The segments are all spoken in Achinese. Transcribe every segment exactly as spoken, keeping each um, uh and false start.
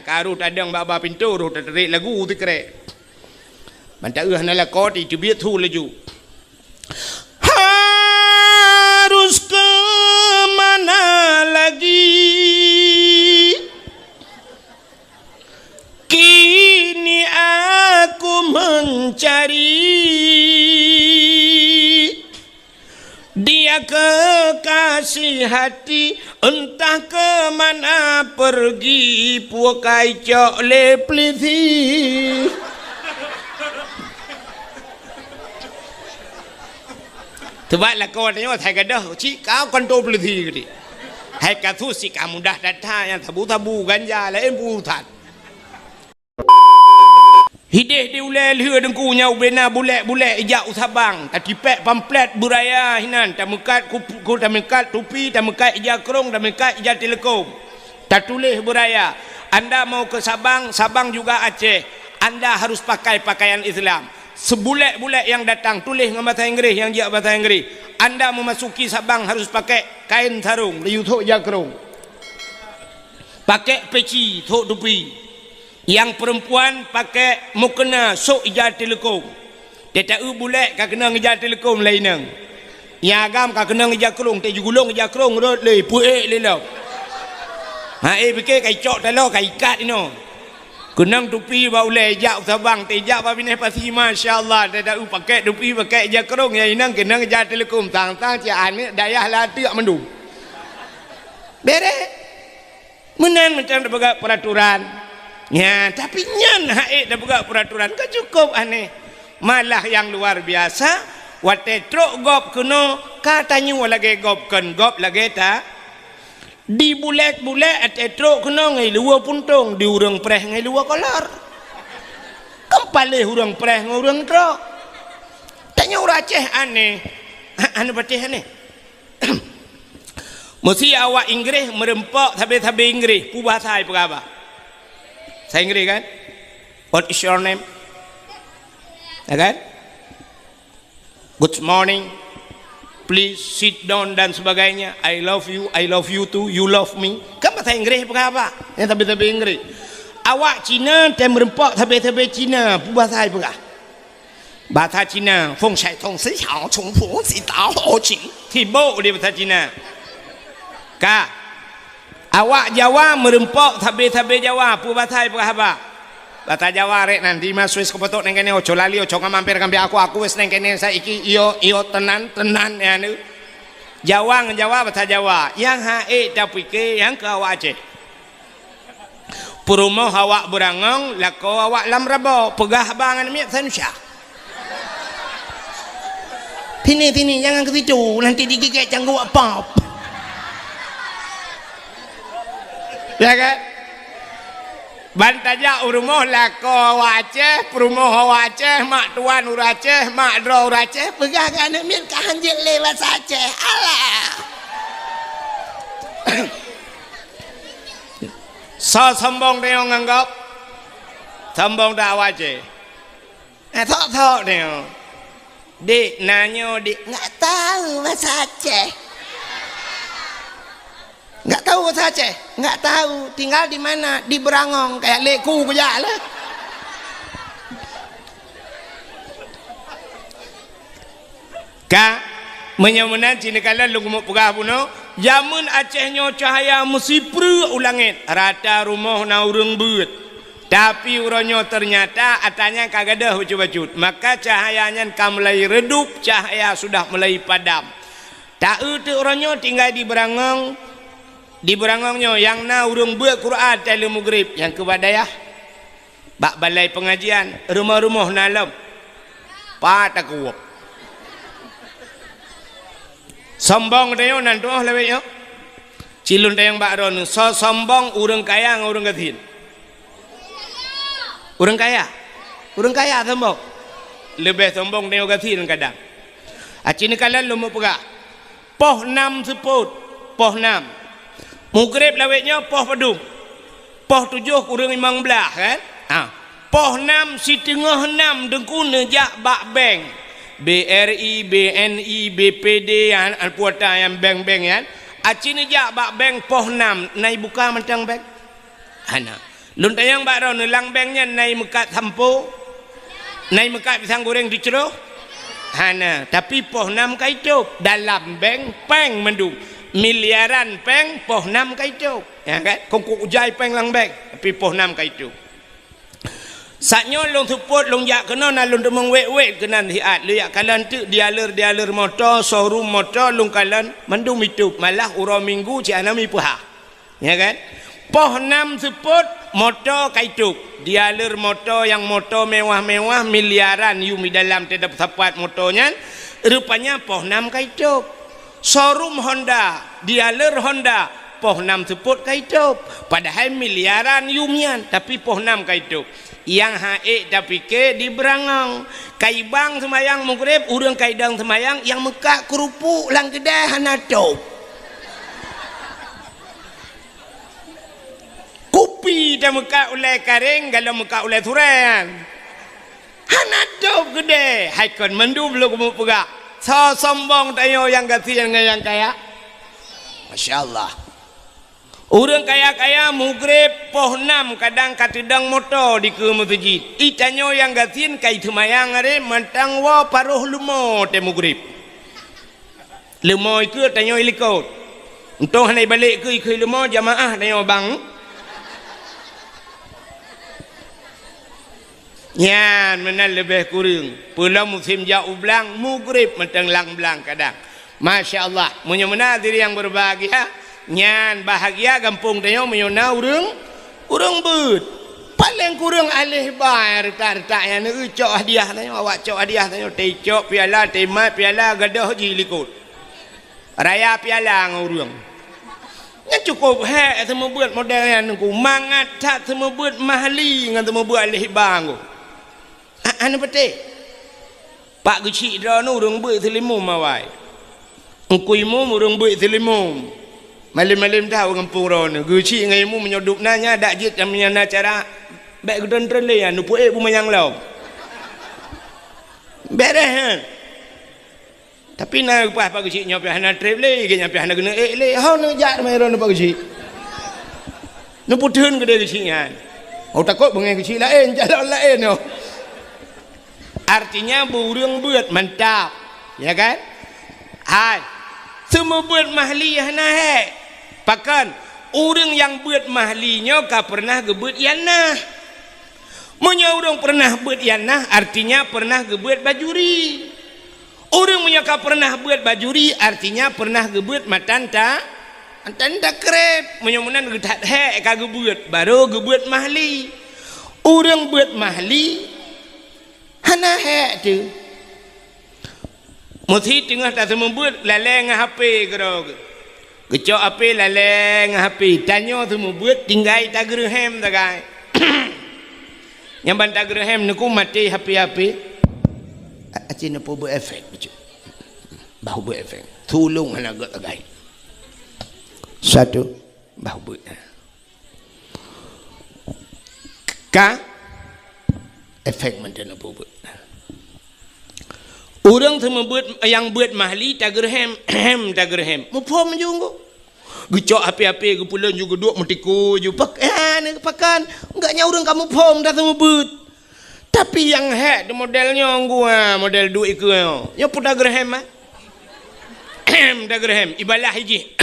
Ka roh tadong bak ba pintoe, roh tateurék lagu sikrek. Ban taeu hana lakoe, teubiet su laju. Harus ke mana lagi? Kini aku mencari dia kekasih hati, entah ke mana pergi, pukai cok lé peulisi. Teubat lakoe tanyoe, hai gadôh, cit ka kantô peulisi geude. Hai kasus cit ka mudah that-that, nyang sabu-sabu, ganja, laén peurusan. Hideh di ulée lheueh teungku nyang ubé na bulek-bulek ijak u Sabang, tatipék pamflet beuraya hinan, tameukat kup-, ku-, tameukat tupi, tameukat ija krông, tameukat ija teuleukom. Tatuléh beuraya, "Anda mau ke Sabang, Sabang juga Aceh, Anda harus pakai pakaian Islam." Seubulek-bulek nyang datang tuléh ngon basa Inggréh, nyang jijak basa Inggréh. "Anda memasuki Sabang harus pakai kain sarung, laju sôk ija krông. Pakai peci, sôk tupi." Nyang peurempuan pakai mukena, sôk ija teuleukom. Teuta-eu bulek ka keunong ija teuleukom lé inong. Nyang agam ka keunong ija krông, teuh jigulong ija krông rot lé, peuék lé lom. Ha, eh, pike ka icok taloe, ka ikat inoe. Keunong tupi bak ulée, jak u Sabang, teuh jak bak binéh pasi, masya Allah, teuta-eu pakai tupi, pakai ija krông, nyang inong keunong ija teuleukom, sang-sang cit aneuk dayah lateuk mandum. Bereh. Meunan macam tapeugah peuraturan. Nya, tapi nyan hak ék tapeugah peuraturan ka cukup aneh. Malah nyang luar biasa, watée trok gob keunoe, ka tanyoe lagée gob kon gob lagée ta. Di bulek-bulek watée trok keunoe ngon luwa puntông, di ureuëng preh ngon luwa kolor. Kan paléh ureuëng preh ngon ureuëng trok. Tanyoe ureuëng Aceh aneh. Ha, aneh patéh aneh. Meusé awak Inggréh meureumpok sabe-sabe Inggréh, peue bahasa ipeugah haba? Bahasa Inggréh kan? "What is your name?" Ya kan? "Good morning. Please sit down," dan sebagainya. "I love you, I love you too, you love me." Kan bahasa Inggréh ipeugah haba? Nyang sabe-sabe Inggréh. Awak Cina watée meureumpok sabe-sabe Cina, peue bahasa ipeugah? Bahasa Cina, "Feng shai tong si xiao, chung fu si dao ho qing." Sibok di bahasa Cina. Ka. Awak Jawa meureumpok sabe-sabe Jawa, peue bahasa ipeugah haba? Bahasa Jawa rek nan, di ma Swiss keupotok neng kene, oco lali, oco ngamamper kambi aku, aku wes neng kene, saiki iyo, iyo, tenan, tenan, ya, nu. Jawa ngon Jawa, bahasa Jawa. Nyang hak ék tapike, nyang keu awak Aceh. Peurumoh awak beurangong, lakoe awak lam rabo, peugah haba ngon miet sanusya. "Sini, sini, jangan ke situ, nanti digigit cangguek pop." Ya kan? Ban tajak u rumoh lakoe awak Aceh, peurumoh awak Aceh, mak tuan ureuëng Aceh, mak droe ureuëng Aceh, peugah keu aneuk miet ka hanjeuet lé basa Aceh. Alah! Soe sombong tanyoe ngon gob? Sombong that awak Aceh? Eh, sok-sok tanyoe. Dik, na nyoe, Dik. Nggak tahu bahasa Aceh. Nggak tahu bahasa Aceh? Nggak tahu. Tinggal di mana? Di Beurangong. Kayak leku kujak lah. Ka, meunyoe meunan, cit neukalon lôn keumeung peugah bunoe, jameun Aceh nyoe cahya meusipreuk u langét, rata rumoh na ureuëng beuet. Tapi uroe nyoe teunyata atra nyan ka gadôh bacut-bacut, maka cahya nyan ka mulai redup, cahya sudah mulai padam. Ta-eu teuk uroe nyoe tinggai di Beurangong, di Beurangong nyoe nyang na ureuëng beuet Quran taléng mugrib, nyang keu bak dayah. Bak balai pengajian, rumoh-rumoh na lom. Pat takuwok. Sombong tanyoe nan tuoh lawét nyoe. Cilun tayang bak droeneuh, soe sombong ureuëng kaya ngon ureuëng gasien? Ureuëng kaya. Ureuëng kaya sombong. Leubeh sombong tanyoe gasien kadang. Aci neukalon lôn meupeugah. Poh nam seupôt, poh nam. Mugrib lawét nyoe poh padum? Poh tujoh kureueng limong blaih, kan? Ha. Poh nam, siteungoh nam teungku neujak bak bank. B R I, B N I, B P D, nyan, peue ata nyan bank-bank nyan. Aci neujak bak bank poh nam, na ibuka mantong bank? Hana. Lôn tanyong bak droeneuh, lam bank nyan na meukat sampo? Na meukat pisang goreng teucroh? Hana, tapi poh nam ka itôb. Dalam bank péng mandum. Miliaran péng, poh nam ka itôb. Ya kan? Kongkok ujai péng lam bank, tapi poh nam ka itôb. Saat nyoe lôn seupôt, lôn jak keunoe na lôn teumeung wét-wét keunan siat. Lôn jak kalon teuk dealer-dealer moto, showroom moto lôn kalon mandum itôb. Malah uroe Minggu cit hana mipeuhah. Ya kan? Poh nam seupôt moto ka itôb. Dealer moto nyang moto mewah-mewah miliaran yum di dalam teutab sapat moto nyan, rupanya poh nam ka itôb. Showroom Honda, dealer Honda, poh nam seupôt ka itôb. Padahai miliaran yum nyan, tapi poh nam ka itôb. Nyang hana ék tapike di Beurangong. Ka ibang seumayang Maghrib, ureuëng ka idong seumayang, nyang meukat keurupuk lam keudè hana tôb. Kupi tameukat ulée karéng, galom meukat ulée surée nyan. Hana tôb keudè, hai kon mandum lôn keumeung peugah. Soe sombong tanyoe nyang gasien ngon nyang kaya? Masya Allah. Ureuëng kaya-kaya Maghrib poh nam kadang ka teudong moto dikeue meuseujid. I tanyoe nyang gasien ka iseumayang aré mantong woe paroh leumo tée Maghrib. Leumo ikeue tanyoe ilikot. Untông hana ibalek keue ikeue leumo jamaah tanyoe bang. Nyan meunan leubeh kureueng. Peulom musém jak u blang, Maghrib mantong lam blang kadang. Masya Allah, meunyoe meunan hadirin yang berbahagia, nyan bahagia gampông tanyoe meunyoe na ureuëng, ureuëng beuet. Paleng kureueng aléh ba retak-retak nyan neucok hadiah tanyoe, awak cok hadiah tanyoe, teucok piala, teumat piala, gadôh jih likot. Raya piala ngon ureuëng. Nyan cukôp hék seumeubeuet model nyan Teungku. Mangat that seumeubeuet mahli ngon seumeubeuet aléh ba Teungku. Ha, hana patéh. Pak geuchik droeneuh ureuëng beuet seulimum awai. Teungku Imum ureuëng beuet seulimum. Malém-malém that u gampông droeneuh. Geuchik ngon Imum meunyoe dub na nyan dak jeuet nyang na cara bék geutreun-treun lé nyan, neupeuék beumanyang lom. Beres nyan. Tapi na geupeugah Pak Geuchik nyoe pih hana treb lé, geuh nyan pih hana geuneuk ék lé. Ho neujak teuma droeneuh Pak Geuchik. Neupeutheun keudéh geuchik nyan. Oh, takot beungéh geuchik laén, calon laén nyoe. Artinya, beu ureuëng beuet mantap. Ya kan? Hai. Seumeubeuet mahli hana hék. Pakon? Ureuëng nyang beuet mahli nyoe ka peureunah geubeuet ianah. Meunyoe ureuëng peureunah beuet ianah, artinya peureunah geubeuet bajuri. Ureuëng meunyoe ka peureunah beuet bajuri, artinya peureunah geubeuet matan ta-, matan takreb. Meunyoe meunan geuthat hék ka geubeuet, barô geubeuet mahli. Ureuëng beuet mahli hana hék teuh. Meusi teungoh taseumeubeuet lalée ngon H P keudroe geuh. Geucok H P lalée ngon H P, tanyoe seumeubeuet tinggai tageureuhem sagai. Nyang ban tageureuhem neuku maté H P-H P. A-, aci neupeubuet efek bacut. Bah buet efek. Tulông hana gét sagai. Satu, bah buet. Ka efek mantong neupeubuet. Ureuëng seumeubeuet nyang beuet mahli tageureuhem, hem tageureuhem. Muphom ju ngon. Geucok H P-H P geupeulon ju geuduek meutiku ju pak-, eh, pakon. Enggak nyan ureuëng ka muphom dah seumeubeuet. Tapi nyang hék di model nyoe gua, model duek ikeue nyoe. Nyoe peue tageureuhem, ah? Tageureuhem, ibalah ijih.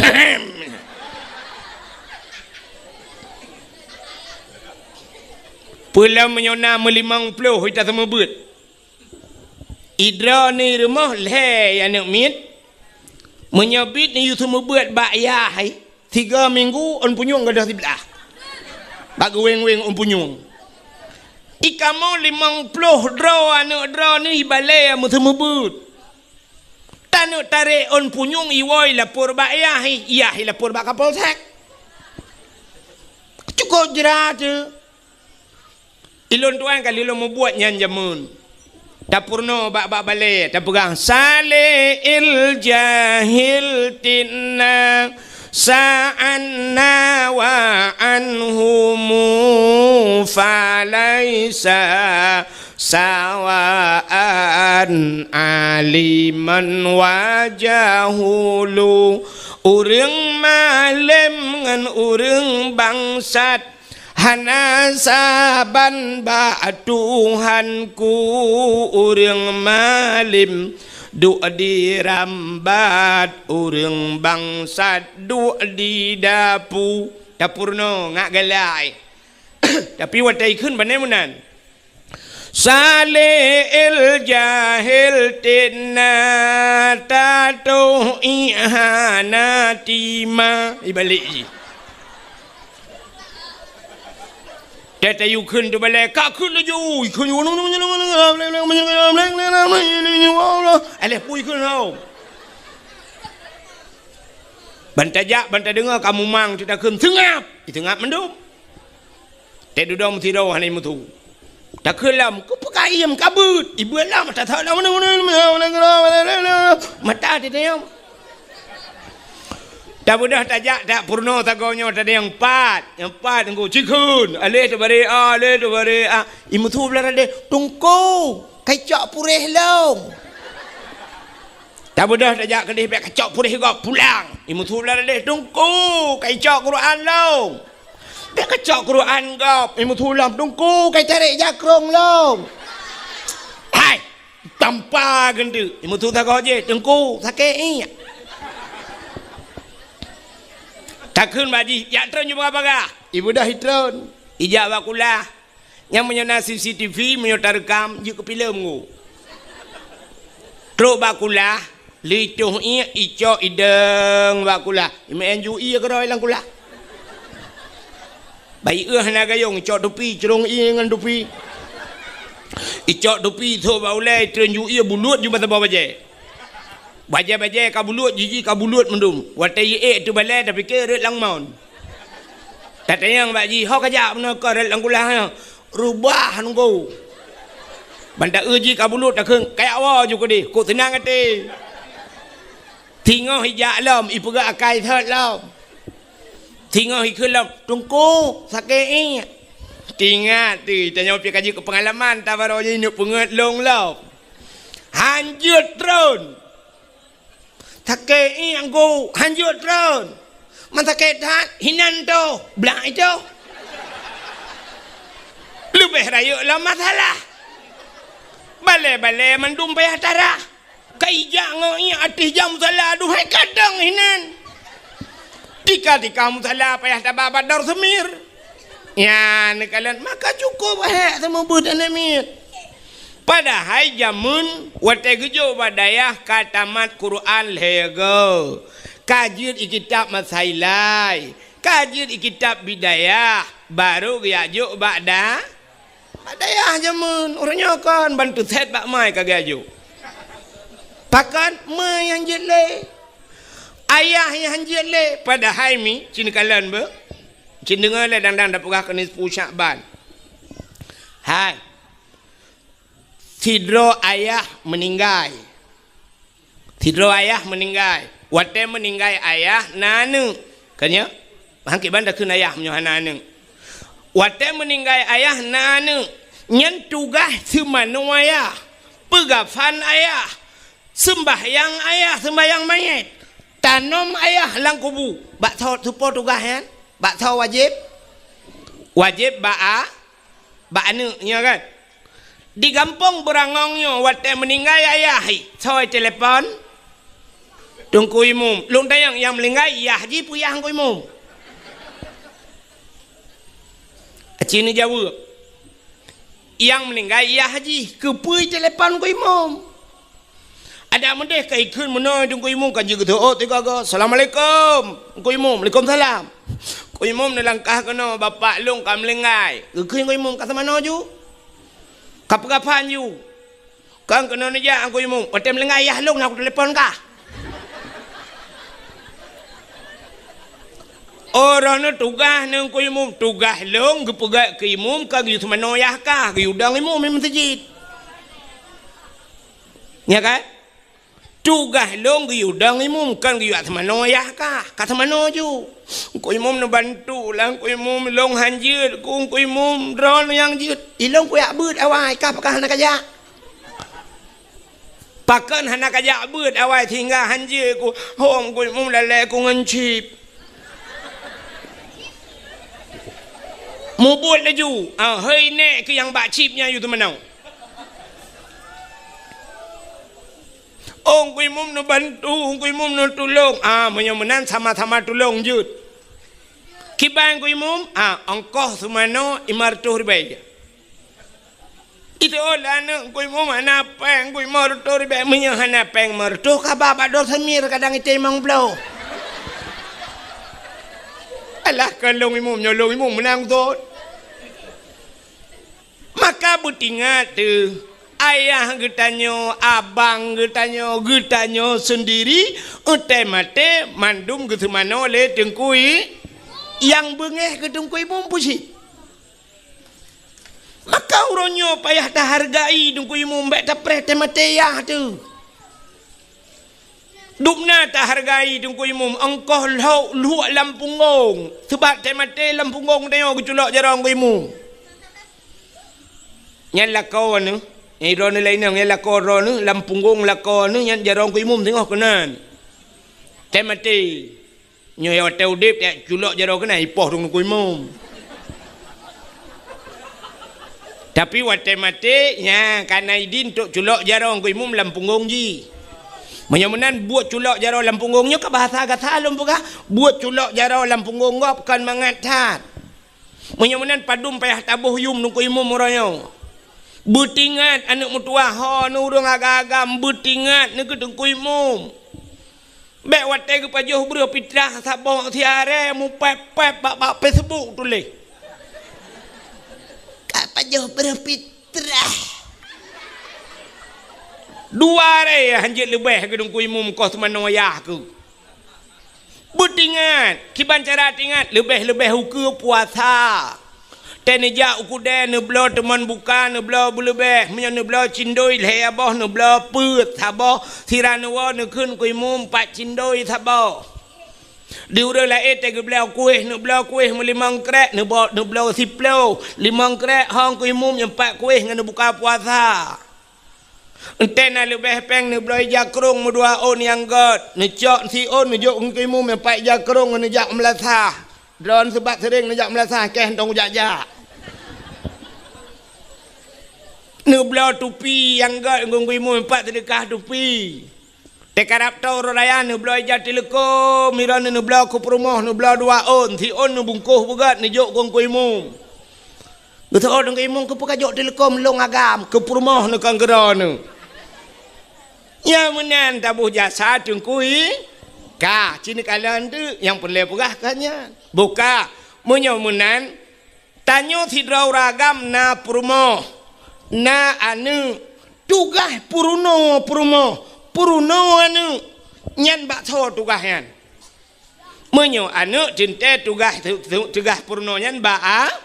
Peulom meunyoe na meulimong ploh ita seumeubeuet. Idroe ni rumoh lhée aneuk miet. Meunyoe bit ni yue seumeubeuet bak yah hai. Tiga minggu ôn punyueng gadôh siblah. Bak geuweng-weng ôn punyueng. Ikamoe limong ploh droe aneuk droe neuh ibalée meuseumeubeuet. Taneuk tarek ôn punyueng iwoe ilapor bak yah, yah ilapor bak Kapolsek. Cukôp jra teuh. Ilôn tuan ka lheueh lôn mubuet nyan jameun. Tapeurunoe bak, bak balée, tapeugah, "Saleh il jahil tinna sa'anna wa anhumu falaisa sawaan aliman wa jahulu." Ureuëng malém ngon ureuëng bangsat Hana saban bak Tuhanku ureuëng malem, duek dirambat ureuëng bangsat duek di dapu. Tapeurunoe ngat galak. Tapi watée ikheun bane meunan. Saleh el jahel tena tatoh ihana tima. Ibalek jih. Tata yue kheun teubalai, ka kheun laju, kheun. Alah pui kheun hau. Ban tajak, ban tadeungoe ka mumang, teutakheun seungab. Seungab mandum. Teududoe meusidroe hana meusu. Takheun lom, keupeue ka iem ka beuet, ibeue lom, tathok lom, mata teuteum. Tabeudôh tajak, tapeurunoe sagoe nyoe, tadeng nyang pat, nyang pat ngon cikheun, aleh teubare a, aleh teubare a. Imeusu blah radeh, Teungku, kai cok puréh lôn. Tabeudôh tajak keudeh, bèk kacok puréh gob pulang. Imeusu blah radeh, Teungku, kai cok Quran lôn. Bèk kacok Quran gob, imeusu lom, Teungku, kai tarek jakrong lôn. Hai, tampa geunteuk, imeusu sagoe jih, Teungku, sakét iek. Takheun bak jih, jak treun ju bagah-bagah. Ibeudôh itreun, ijak bak kulah. Nyang meunyoe na C C T V, meunyoe tareukam, jeuet keu filem ngu. Trok bak kulah, lheuh itoh iek, icok idong bak kulah. Imeu'en ju iek keudroe lam kulah. Bayeue hana gayong, icok tupi, crông iek ngon tupi. Icok tupi, ithok bak ulèe, itreun ju iek, buluet ju bak saboh bajèe. Bajèe-bajèe ka buluet, jiji ka buluet mandum. Watèe iek teubalai, tapike rot lam mon. Tatanyong bak jih, "Ho kajak bunoe keu rot lam kulah nyoe?" "Reubah nunggu." Ban taeu jih ka buluet takheun, "Kajak woe ju keudeh, kok seunang até." Singoh ijak lom, ipeugah akai thot lom. Singoh ikheun lom, "Teungku, sakét iek." Teuingat teuh, tanyoe pih ka jeuet keu peungalaman, tabaroe jih neuk peungeut lôn lom. Hanjeuet treun. Sakét iek Teungku, hanjeuet treun. Man sakét that, hinan toh, blak itoh. Leubeh rayeuk lam masalah. Balèe-balèe mandum payah tarah. Ka ijak ngon iek ateueh jam musala, aduhai kadang hinan. Tika-tika musala payah taba bak dor seumir. Nyan neukalon, maka cukup hék seumeubeuet aneuk miet. Padahai jameun watèe geujok bak dayah ka tamat Quran lhèe goe, ka jeuet i kitab Masailai, ka jeuet i kitab Bidayah, barô geujak jok bak da-, bak dayah jameun. Uroe nyoe kon ban teusét bak mai ka geujak jok. Pakon? Mai nyang jeuet lé. Ayah nyang jeuet lé. Padahai mi, ci neukalon beuh. Ci neudeungoe lé dang-dang tapeugah keuneuk siplôh Syakban. Hai. Sidroe ayah meuninggai. Sidroe ayah meuninggai. Watèe meuninggai ayah na aneuk. Kan nyo? Han kiban takheun ayah meunyoe hana aneuk. Watèe meuninggai ayah na aneuk. Nyan tugaih seumanoe ayah. Peugafan ayah. Seumbahyang ayah, seumbahyang manyét. Tanom ayah lam kubu. Bak soe, soe po tugaih nyan? Bak soe wajéb? Wajéb bak a-, bak aneuk nyoe kan? Di gampông Beurangong nyoe watèe meuninggai ayah, hi, soe telepon? Teungku Imum. Lôn tanyong, nyang meuninggai yah jih peue yah Teungku Imum? Aci neujaweueb. Nyang meuninggai yah jih, keupeue telepon Teungku Imum? Adak meudeh ka ikheun meunoe Teungku Imum ka jeuet geuteuôt tiga go. "Assalamualaikum." Teungku Imum, "Waalaikumsalam." Teungku Imum neulangkah keunoe, "Bapak lôn ka meulinggai." Geukheun Teungku Imum, "Ka seumanoe ju? Ka peugafan ju?" "Kon keunoe neujak Teungku Imum. Watèe meulinggai yah lôn na kutelepon kah." Oh, droeneuh tugaih neuh Teungku Imum. Tugaih lôn geupeugèt keu imum ka geuyue seumanoe yah kah, geuyue dong imum di meuseujid. Nya kan? Tugaih lôn geuyue dong imum, kon geuyue seumanoe yah kah. Ka seumanoe ju. Teungku Imum neubantu lah, Teungku Imum, lôn han jeuet, ku Teungku Imum, droeneuh nyang jeuet. Ilôn kujak beuet awai, kah pakon hana kajak. Pakon hana kajak beuet awai sehingga han jeuet ku, hom ku Imum lalè ku ngon chip. Mubuet laju. Ah, hei nèk keuh nyang bak chip nyan yue teumanoe. Oh, Teungku Imum neubantu, Teungku Imum neutulông. Ah, meunyoe meunan sama-sama tulông jeuet. Kiban Teungku Imum, ah, ongkoh seumanoe lima reutôh ribèe. Itu oh, lah aneuk Teungku Imum hana pèng, Teungku Imum reutôh ribèe, meunyoe hana pèng lima reutôh, ka ba bak Dor Samir kadang item limong ploh. Alah, ka lôn Imum, nyoe lôn Imum meunang thon. Maka beutingat teuh, ayah geutanyoe, abang geutanyoe, geutanyoe seundiri, watèe maté mandum geuseumanoe lé Teungku I-, nyang beungéh keu Teungku Imum peucit. Maka uroe nyoe payah tahargai Teungku Imum, bèk tapreh teumaté yah teuh. Dubna tahargai Teungku Imum, ongkoh lhok luek lam punggong. Sabab teumaté lam punggong tanyoe geuculok jaroe Teungku Imum. Nyan lakoe neuh, nyan droeneuh laén nyan, nyan lakoe droeneuh, lam punggong lakoe neuh, nyan jaroe Teungku Imum singoh keunan. Teumaté. Nyoe watèe udép, taculok jaroe keunan, ipoh Teungku Imum. Tapi watèe maté, nyan ka na idin untuk culok jaroe Teungku Imum lam punggong jih. Meunyoe meunan, buet culok jaroe lam punggong nyoe ka bahasa gata lôn peugah, buet culok jaroe lam punggong gob kon mangat that. Meunyoe meunan, padum payah taboh yum Teungku Imum uroe nyoe. Beutingat aneuk meutuwah ho neuh ureueng agam-agam, beutingat neukeu Teungku Imum. Bèk watèe geupajoh breuh pitrah saboh siaré mupèp-pèp bak, bak Facebook tuléh. Ka pajoh breuh pitrah. Dua aré hanjeuet leubeh keu Teungku Imum koh seumanoe yah keuh. Beutingat, kiban cara tingat, leubeh-leubeh ukeue puasa. Teuh neujak u keudè, neubloe teumon buka, neubloe beuleubeh. Meunyoe neubloe cindoi lhèe boh, neubloe peuet saboh. Sira neuwoe neukheun Teungku Imum pat cindoi saboh. Di ureueng laén teuh geubloe kuéh, neubloe kuéh meulimong krek, neubo-, neubloe siploh. Limong krek ho Teungku Imum nyang pat kuéh ngon neubuka puasa. Enteuk na leubeh péng neubloe ija krông meudua ôn nyang gèt, neucok siôn neujok ngon Teungku Imum nyang pat ija krông ngon neujak meulasah. Droeneuh sabab seuréng neujak meulasah, kèe hantong kujak-jak. Neubloe tupi nyang gèt ngon Teungku Imum nyang pat seudeukah tupi. Teukarab tô uroe raya neubloe ija teuleukom, droeneuh neubloe keu peurumoh, neubloe dua ôn, siôn neubungkôh beugèt neujok keu Teungku Imum. Geuteuôt Teungku Imum, keupeue kajok teuleukom lôn agam, keu peurumoh neuh kon keu droeneuh. Nyang meunan taboh jasa Teungku I, ka, ci neukalon teuk, nyang peureulèe peugah ka nyan. Boh ka, meunyoe meunan, tanyoe sidroe ureueng agam na peurumoh, na aneuk, tugaih peurunoe peurumoh, peurunoe aneuk, nyan bak soe tugaih nyan? Meunyoe aneuk teuntèe tugaih, tu-, tu-, tugaih peurunoe nyan bak a-,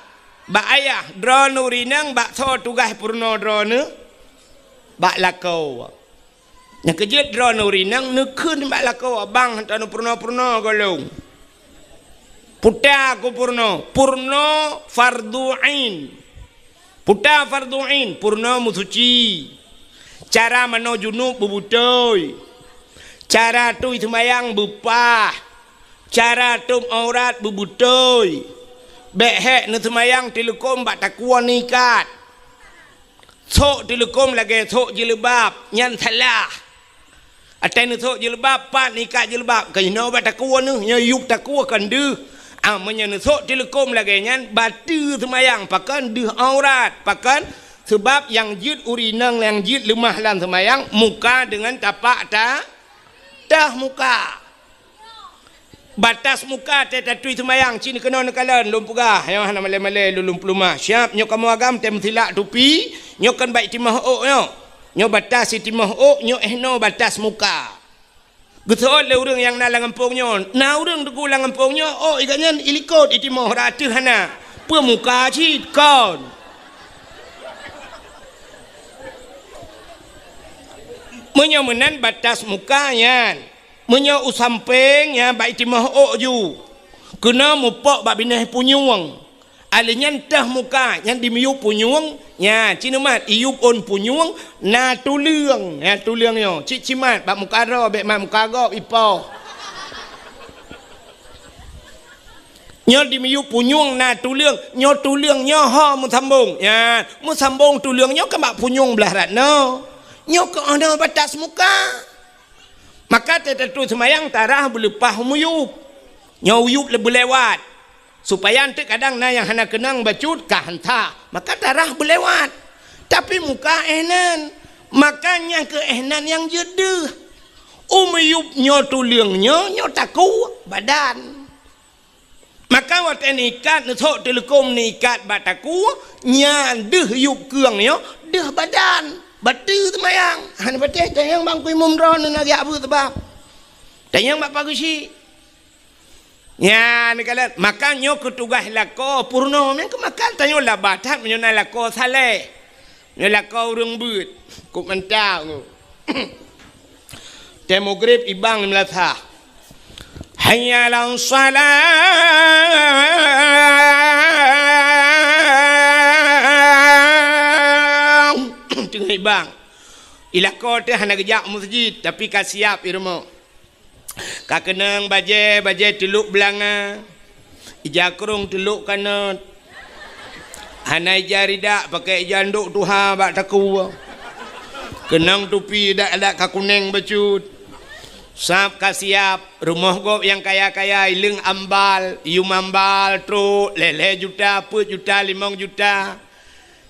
bak ayah, droeneuh ureueng inong bak soe tugaih peurunoe droeneuh? Bak lakoe. Nyang keujeuet droeneuh ureueng inong neukheun bak lakoe, "Abang, hantom neupeurunoe-peurunoe gohlom." Peue ta keu peurunoe, peurunoe fardhu ain. Peue ta fardhu ain, peurunoe meusuci. Cara manoe junub beubeutôi. Cara tui seumayang beupaih. Cara tôb aurat beubeutôi. Bèk hék neuseumayang teuleukom bak takue neuikat. Sôk teuleukom lagèe sôk jilbab, nyan salah. Watèe neusôk jilbab, pat neuikat jilbab, ka jinoe bak takue neuh, nyoe yup takue kon deuh. Ah, meunyoe neusôk teuleukom lagèe nyan, bateue seumayang, pakon deuh aurat, pakon? Sabab nyang jeuet ureueng inong nyang jeuet leumah lam seumayang, muka deungon tapak ta-, teuh muka. Batas muka teuh tatui seumayang, ci neukeunong neukalon, lôn peugah, nyoe hana malèe-malèe lôn, lôn peuleumah. Siap, nyoe kamoe agam teuh meusilak tupi, nyoe kon bak itimoh ôk nyoe. Nyoe batas itimoh ôk, nyoe eh noe batas muka. Geuseuôt lé ureueng nyang na lam gampông nyoe, na ureueng teungku lam gampông nyoe, ôk i gobnyan ilikot itimoh, rot ateueh hana. Peue muka cit kon. Meunyoe meunan batas muka nyan. Meunyoe u sampéng, nyan bak itimoh ôk ju. Keunoe mupok bak binéh punyueng. Alèh nyan teuh muka, nyan dimiyup punyueng, nyan ci neumat iyup ôn punyueng, na tuleueng, nyan tuleueng nyoe. Cit cimat bak muka droe, bèk mat muka gob ipoh. Nyoe di miyueb punyueng na tuleueng, nyoe tuleueng nyoe ho meusambong. Nyan, meusambong tuleueng nyoe keu bak punyueng blah rat nyoe. Nyoe keu 'oh noe batas muka. Maka teutetu seumayang tarah beuleupah miyueb. Nyoe uyueb le-, beulewat. Supaya eunteuk kadang na nyang hana keunong bacut ka hanta. Maka tarah beulewat. Tapi muka éh nan. Maka nyang keu éh nan nyang jeuet deuh. U miyueb nyoe tuleueng nyoe, nyoe takue badan. Maka watée neuikat, neusok teuleukom neuikat bak takue, nyan deuh yueb keueng nyoe, deuh badan. Bateue seumayang. Hana patéh tanyong bang kui mum droeneuh na geujak beuet sabab. Tanyong bak Pak Geuchik. Nyan neukalon, maka nyoe keu tugaih lakoe peurunoe. Nyang keu makan tanyoe laba that meunyoe na lakoe saleh. Nyoe lakoe ureuëng beuet. Kok mantap nyoe. Tée mugrib ibang di meulasah. Hayya 'alas shalah. Teungoh ibang. Ilakoe teuh hana geujak meuseujid, tapi ka siab i rumoh. Ka keunong bajée, bajée teulok beulanga, ija krong teulok kanot. Hana ija ridak, pakai ija ndok tuha bak takue. Keunong tupi dak-dak ka kuneng bacut. Sab ka siab, rumoh gob nyang kaya-kaya, ileueng ambal, yum ambal, trok, lhée-lhée juta, peuet juta, limong juta.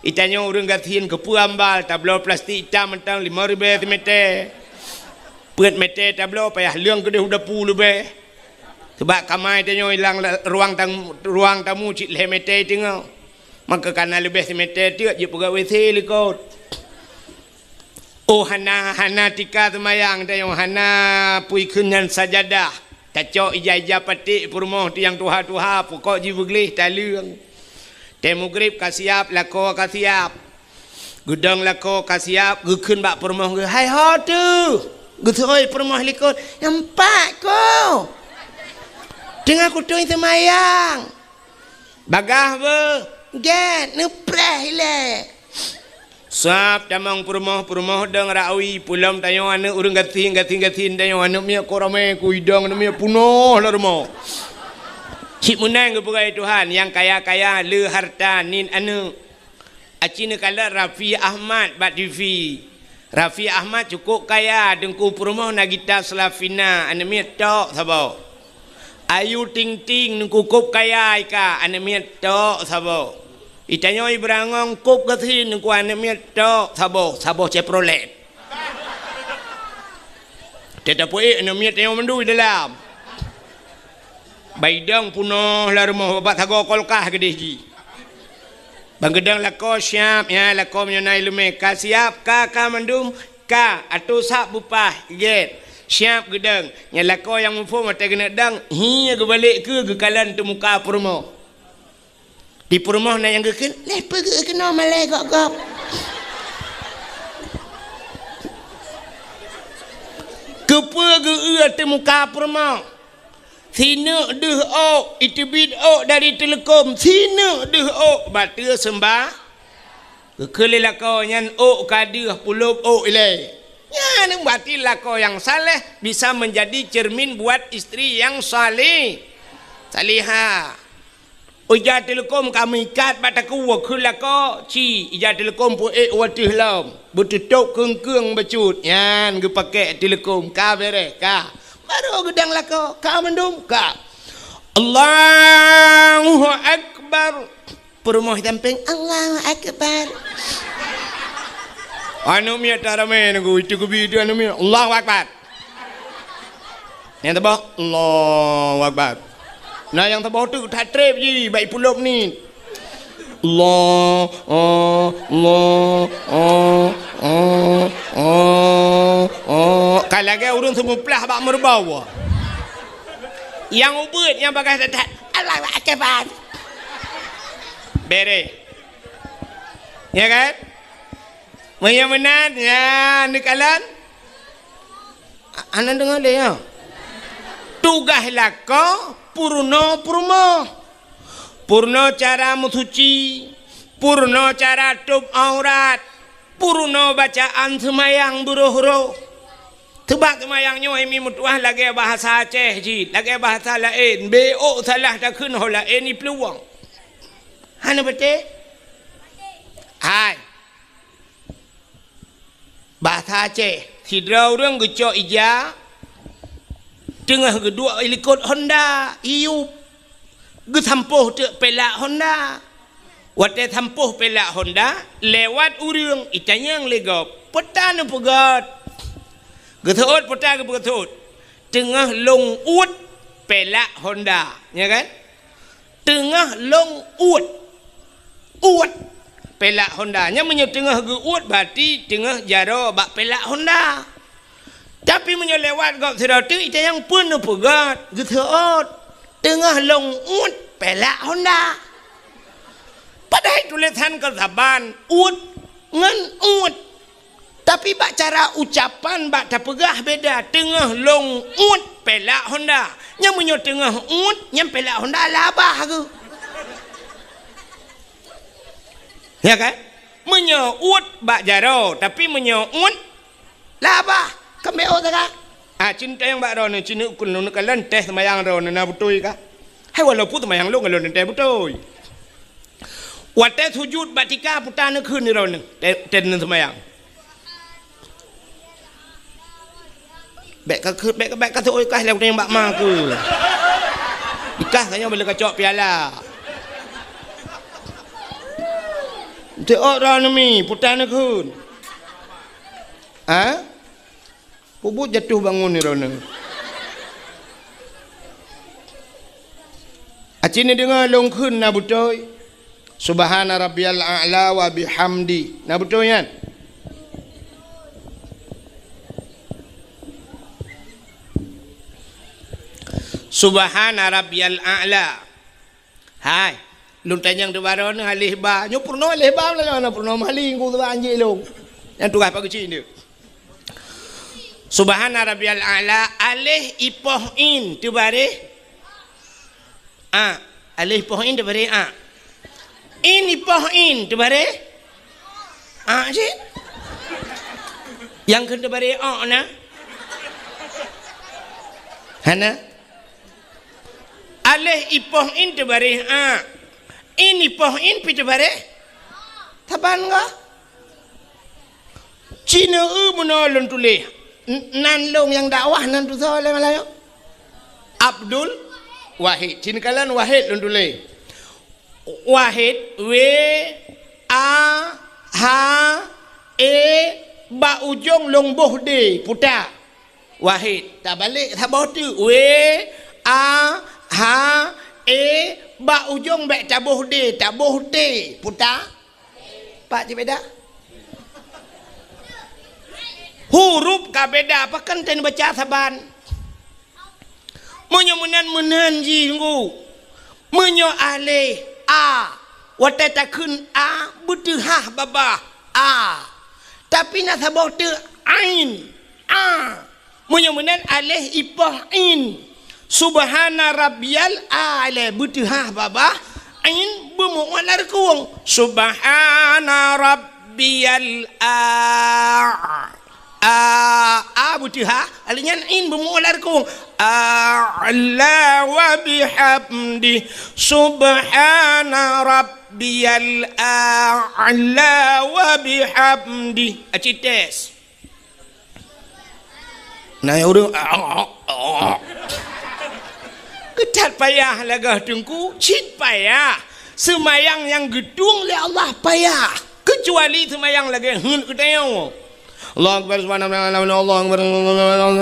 Itanyoe ureuëng gasien keupeue ambal, tabloe plastik itam mantong limong ribée simeté. Peuet meté tabloe payah leueng keudeh u dapu leubeh. Sabab kama itanyoe ilang la-, ruang tamu, ruang tamu cit lhée meté teungoh. Maka kana leubeh simeté teuk jipeugah W C likot. Oh, hana, hana tika seumayang tanyoe, hana pui kheun nyan sajadah. Tacok ija-ija paték peurumoh tu nyang tuha-tuha, pukok jibeugleh taleueng. Tée mugrib ka siab, lakoe ka siab. Geudong lakoe ka siab, geukheun bak peurumoh geuh, "Hai ho teuh!" Geuseuôi peurumoh likot, "Nyan pat ko! Teungoh kutui seumayang!" Bagaih beuh, gét, neupreh ilée. Sab tamong peurumoh, peurumoh dong rawi, peulom tanyoe aneuëk ureuëng gasien, gasien-gasien tanyoe aneuëk miet ko ramé, kuidong aneuëk miet punoh lam rumoh. Cit meunan geupeugah Tuhan, nyang kaya-kaya le harta nit aneuëk. Aci neukalon Raffi Ahmad bak T V. Raffi Ahmad cukôp kaya, teungku peurumoh na gita Slavina, aneuëk miet tok saboh. Ayu Ting Ting, teungku kôb kaya ika, aneuëk miet tok saboh. Itanyoe Ibrangong kôb gasien, teungku aneuëk miet tok saboh, saboh Chevrolet. Teuh tapeuék aneuëk miet tanyoe mandum dalam. Baidong punoh lam rumoh, babah sagoe kolkah keudeh jih. Ban geudong lakoe siab, ya, lakoe meunyoe na iéleumé ka siab, ka, ka mandum, ka, atô sab beupah, gét. Siab geudong, nyan lakoe nyang muphom watée keuneuk dong, hi geubalek keue geukalon teumuka peurumoh. Di peurumoh na nyang geukheun, "Leh peugeuh keunoe malée gob-gob." Keupeue geu-eu teumuka peurumoh? Sineuk deuh ôk, iteubiet ôk dari teuleukom, sineuk deuh ôk, bateue seumbah. Geukheun lé lakoe nyan ôk ka deuh, pulop ôk ilée. Nyan berarti lakoe nyang saleh bisa menjadi cermin buat istri yang saleh, salihah. Ija teuleukom ka meuikat bak takue, kheun lakoe, ci, ija teuleukom peuék u ateueh lom, beututôb keung-keung bacut, nyan geupakék teuleukom, ka béréh, ka. Barô geudong lakoe, ka mandum, ka. Allahu Akbar. Peurumoh sampéng, Allahu Akbar. Aneuëk miet taramé nunggu, itu geubi itu aneuëk miet, Allahu Akbar. Nyang saboh, Allahu Akbar. Na nyang saboh tu that treb jih, bak ipulop ni. Allah, oh, Allah, oh, oh, oh, oh. Ka lagée ureuëng seumuplah bak meureubau. Nyang ubeuet, nyang bagaih that-that, Allahu Akbar. Béréh. Ya kan? Meunyoe meunan, ya, neukalon. A-, hana deungoe lé, ya. Tugaih lakoe peurunoe peurumoh. Peurunoe cara meusuci, peurunoe cara tôb aurat, peurunoe bacaan seumayang beuroh-roh. Teubak seumayang nyoe, hai mi meutuah, lagée bahasa Aceh cit, lagée bahasa laén. Bék salah takheun ho laén iplueng. Hana patéh? Hai. Bahasa Aceh, sidroe ureuëng geucok ija, teungoh geuduek ilikot honda, iyup, geusampôh teuk pelak honda. Watée sampôh pelak honda, lewat ureuëng, itanyong lé gob, "Peue ta neupeugét?" Geuseuôt peue ta geupeugét? "Teungoh lôn uet pelak honda." Nya kan? Teungoh lôn uet. Uet pelak honda. Nyan meunyoe teungoh geu-uet, berarti teungoh jaroe bak pelak honda. Tapi meunyoe lewat gob sidroe teuk, itanyong, "Peue neupeugét?" Geuseuôt, "Teungoh lôn uet pelak honda." Padahai tulésan kon saban, uet ngon uet. Tapi bak cara ucapan, bak tapeugah beda, "Teungoh lôn uet pelak honda." Nyan meunyoe teungoh uet, nyan pelak honda labah geuh. Ya kan? Meunyoe uet bak jaroe, tapi meunyoe uet labah, keumbeo saga. Ah, cin tayang bak droeneuh, cin ukun neukalon teh seumayang droeneuh na beutôi kah? Hai, walaupun seumayang lôn, lôn teh beutôi. Watée sujut bak tika, peue ta neukheun droeneuh, teh, teh seumayang. Bék ka keu-, bék, bék ka teuôt kah lé ureuëng bak ma keu. Ikah tanyoe bila kacok piala. Teuôt droeneuh mi, peue ta neukheun. Ha? Peubuet jatuh bangun droeneuh. Aci neudeungoe lôn kheun na beutôi. Subhana rabbiyal a'la wa bihamdi. Na beutôi nyan? Subhana rabbiyal a'la. Hai, lôn tanyong di baroe nyoe aleh ba. Nyoe peurunoe aleh ba lah, nyoe peurunoe mali ngon anjing lôn. Nyang tugaih pageucin dia. Subhana rabbiyal a'la, aleh ipoh in teubareh a. Aleh ipoh in teubareh a. In ipoh in teubareh a cit. Nyang kheun teubareh o na? Hana. Aleh ipoh in teubareh a. In ipoh in pi teubareh. Saban goh. Cina eu meunoe lôn tuléh. N-, nan lôn nyang dakwah nan tusoe lé Malayu. Abdul Wahid. Cina kalon Wahid lôn tuléh. Wahid, W, A, H, E, bak ujong lôn boh D, peue ta. Wahid, tabalek saboh teuk. W, A, H, E, bak ujong bék taboh D, taboh T, peue ta. Pat cit beda? Huruf ka beda, pakon teubaca saban. Meunyoe meunan, meunan jih ngu. Meunyoe aleh a, watée takheun a, beuteuhah babah a. Tapi na saboh teuk ain, a. Meunyoe meunan aleh ipoh in. Subhana rabbiyal a'la, beuteuhah babah, in beumu'uet lam reukung. Subhana rabbiyal a. A, a beuteuhah, aleh nyan in beumu'uet lam reukung. A'la wa bihamdi. Subhana rabbiyal a'la wa bihamdi. Aci tes. Na ureuëng, keutat payah lagée teungku, cit payah. Seumayang nyang geutueng lé Allah payah. Keucuali seumayang lagée heuet geutanyoe. Allahu Akbar, subhanallah, Allahu Akbar,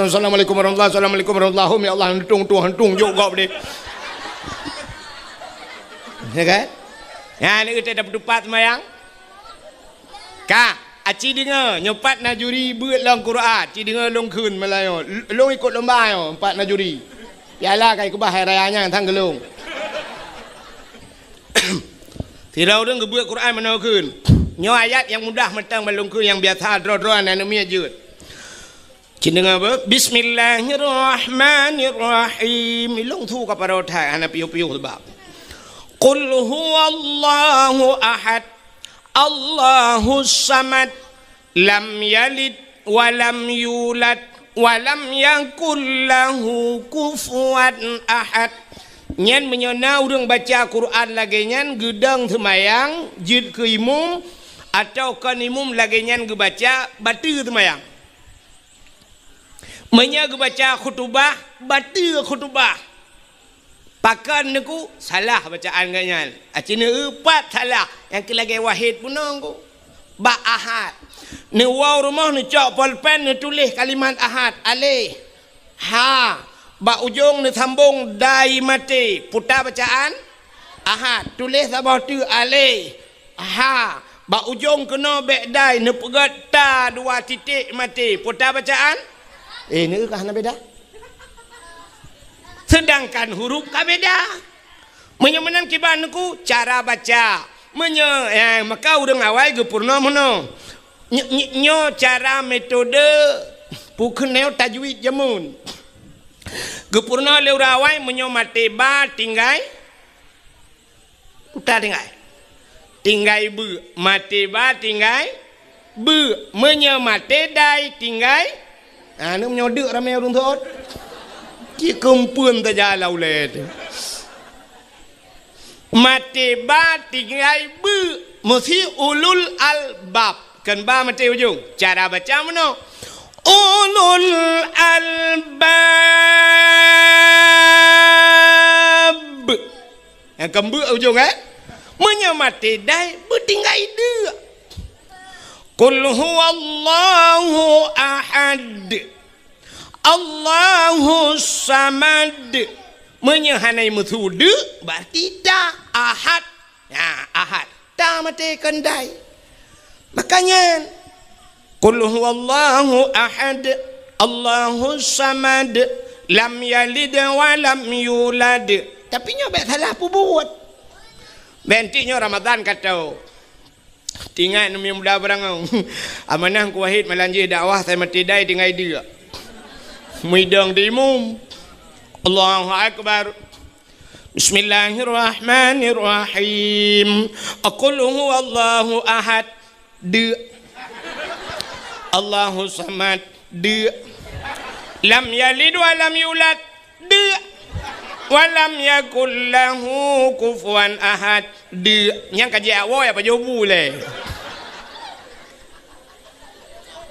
assalamualaikum warahmatullahi, assalamualaikum warahmatullahi, ya Allah, hantung tueng, hantung jok gob deh. Ya kan? Ya, ni kita dapat tupat seumayang. Ka, aci deungoe, nyoe pat na juri beuet lom Quran, ci deungoe lôn kheun Malayu. L-, lôn ikot lomba nyoe, pat na juri. Piala ka ikeubah hai raya nyan, sang geulong. Sidroe ureuëng geubeuet Quran meunoe kheun. Nyoe ayat nyang mudah mantong ban lôn kheun, nyang biasa droe-droe aneuk miet jeuet. Ci deungoe beuh, Bismillahirrahmanirrahim. Ilong su ka paro that hana piôh-piôh sebab. Qul huwallahu ahad. Allahus samad. Lam yalid wa lam yulad Wa lam yakul lahu kufuwan ahad. Nyan meunyoe na ureuëng baca Quran lagée nyan geudong seumayang jeuet keu imum, atawa kon imum lagée nyan geubaca, bateue seumayang. Meunyoe geubaca khutubah, bateue khutubah. Pakon neuku salah bacaan geuh nyan. Aci neueupat salah, nyang keu lagée wahid bunoe ku. Bak ahad. Neuwoe rumoh neucok polpen neutuléh kalimat ahad, aleh. Ha. Bak ujong neusambong dai maté, puta bacaan ahad. Tuléh saboh teuk aleh. Ha, bak ujong keunoe bék dai neupeugét ta dua titik maté. Peue ta bacaan? Eh, neu ka hana beda. Seudangkan huruf ka beda. Meunyoe meunan kiban neuku cara baca. Meunyoe, eh, maka ureuëng awai geupeurunoe meunoe. Ny-, ny-, nyoe cara metode pukeuneue tajwid jameun. Geupeurunoe lé ureuëng awai meunyoe maté ba tinggai Uta tinggai. Tinggai beu. Maté ba tinggai beu. Meunyoe maté dai tinggai. Ha, ni meunyoe deuk ramé ureuëng thot. Cit keumpeuen saja lam ulée teuh. Maté ba tinggai beu. Meusi ulul albab. Kon ba maté ujong. Cara baca meunoe. Ulul albab. Nyang keumbeuek ujong, eh? Meunyoe maté dai, beutinggai deuk. Qul huwallahu ahad. Allahus samad. Meunyoe hana meusu deuk, berarti ta ahad. Nah, ahad. Ta maté kon dai. Makanya, Qul huwallahu ahad, Allahus samad, lam yalid wa lam yulad. Tapi nyoe bék salah peubuet. Bék nyoe Ramadan ka tho. Tingat numi muda beurangau. Amanah ku Wahid malam jih dakwah sai maté dai tinggai deuk. Muidong di imum. Allahu Akbar. Bismillahirrahmanirrahim. Qul huwallahu ahad. Deuk. Allahu samad. Deuk. Lam yalid wa lam yulad. Deuk. Wa lam yakul lahu kufuwan ahad. Deuk. Nyang ka jiak woe apa jobu lé.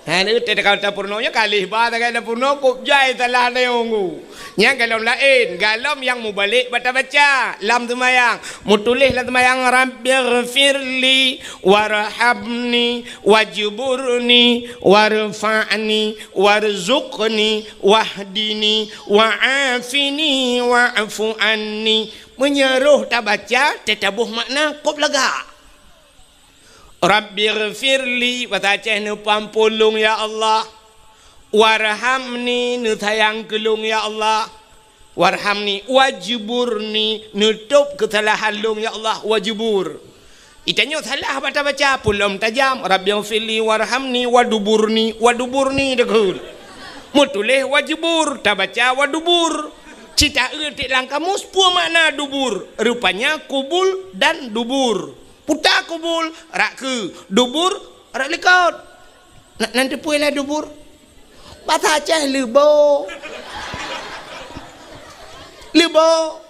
Hai, ni teuka tapeurunoe nyoe kalih ba tagai tapeurunoe kok jai salah neunggu. Nyang galom laén, galom nyang mubalek bata baca lam seumayang. Mutuléh lam seumayang, "Rabbighfirli warhamni wajburni warfa'ni warzuqni wahdini wa'afini wa'fu anni." Meunyoe roh tabaca, teutabôh makna kop lagak. Rabbighfirli, basa Aceh, neupeuampôn lôn, ya Allah. Warhamni, neusayang keu lôn, ya Allah. Warhamni, wajburni, neutôb keusalahan lôn, ya Allah, wajbur. Itanyoe salah bata baca, pulom tajam, Rabbighfirli, warhamni, waduburni, waduburni, deukheun. Meutuléh wajbur, tabaca wadubur. Cita eu tiek lam kamus, peue makna dubur? Rupanya kubul dan dubur. Puta kubul, rak keu, dubur, rak likot. Na, nan teupeue lah dubur? Basa Aceh leubo. Leubo.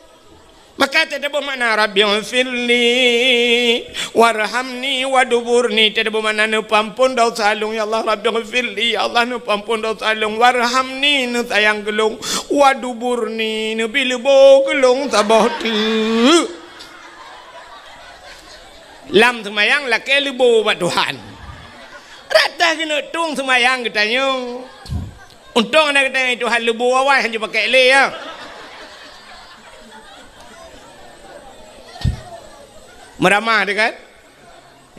Maka teutabôh makna, Rabbighfirli warhamni waduburni. Teutabôh makna, neupeuampôn dosa lôn, ya Allah. Rabbighfirli, ya Allah, neupeuampôn dosa lôn. Warhamni, neusayang keu lôn. Waduburni, neubi leubo keu lôn saboh teuk. Lam seumayang lakée leubo bak Tuhan. Rata keuneuk tueng seumayang geutanyoe. Untông na geutanyoe Tuhan leubo awai hanjeuet pakai lé, ya. Meuramah teuh kan?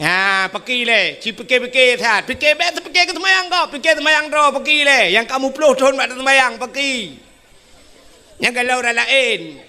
Ya, paki lé, ci pike-pike that. Pike bék teupike keu seumayang gob, pike seumayang droe paki lé. Nyang ka muploh thon bak seumayang paki. Nyang galom ureuëng laén.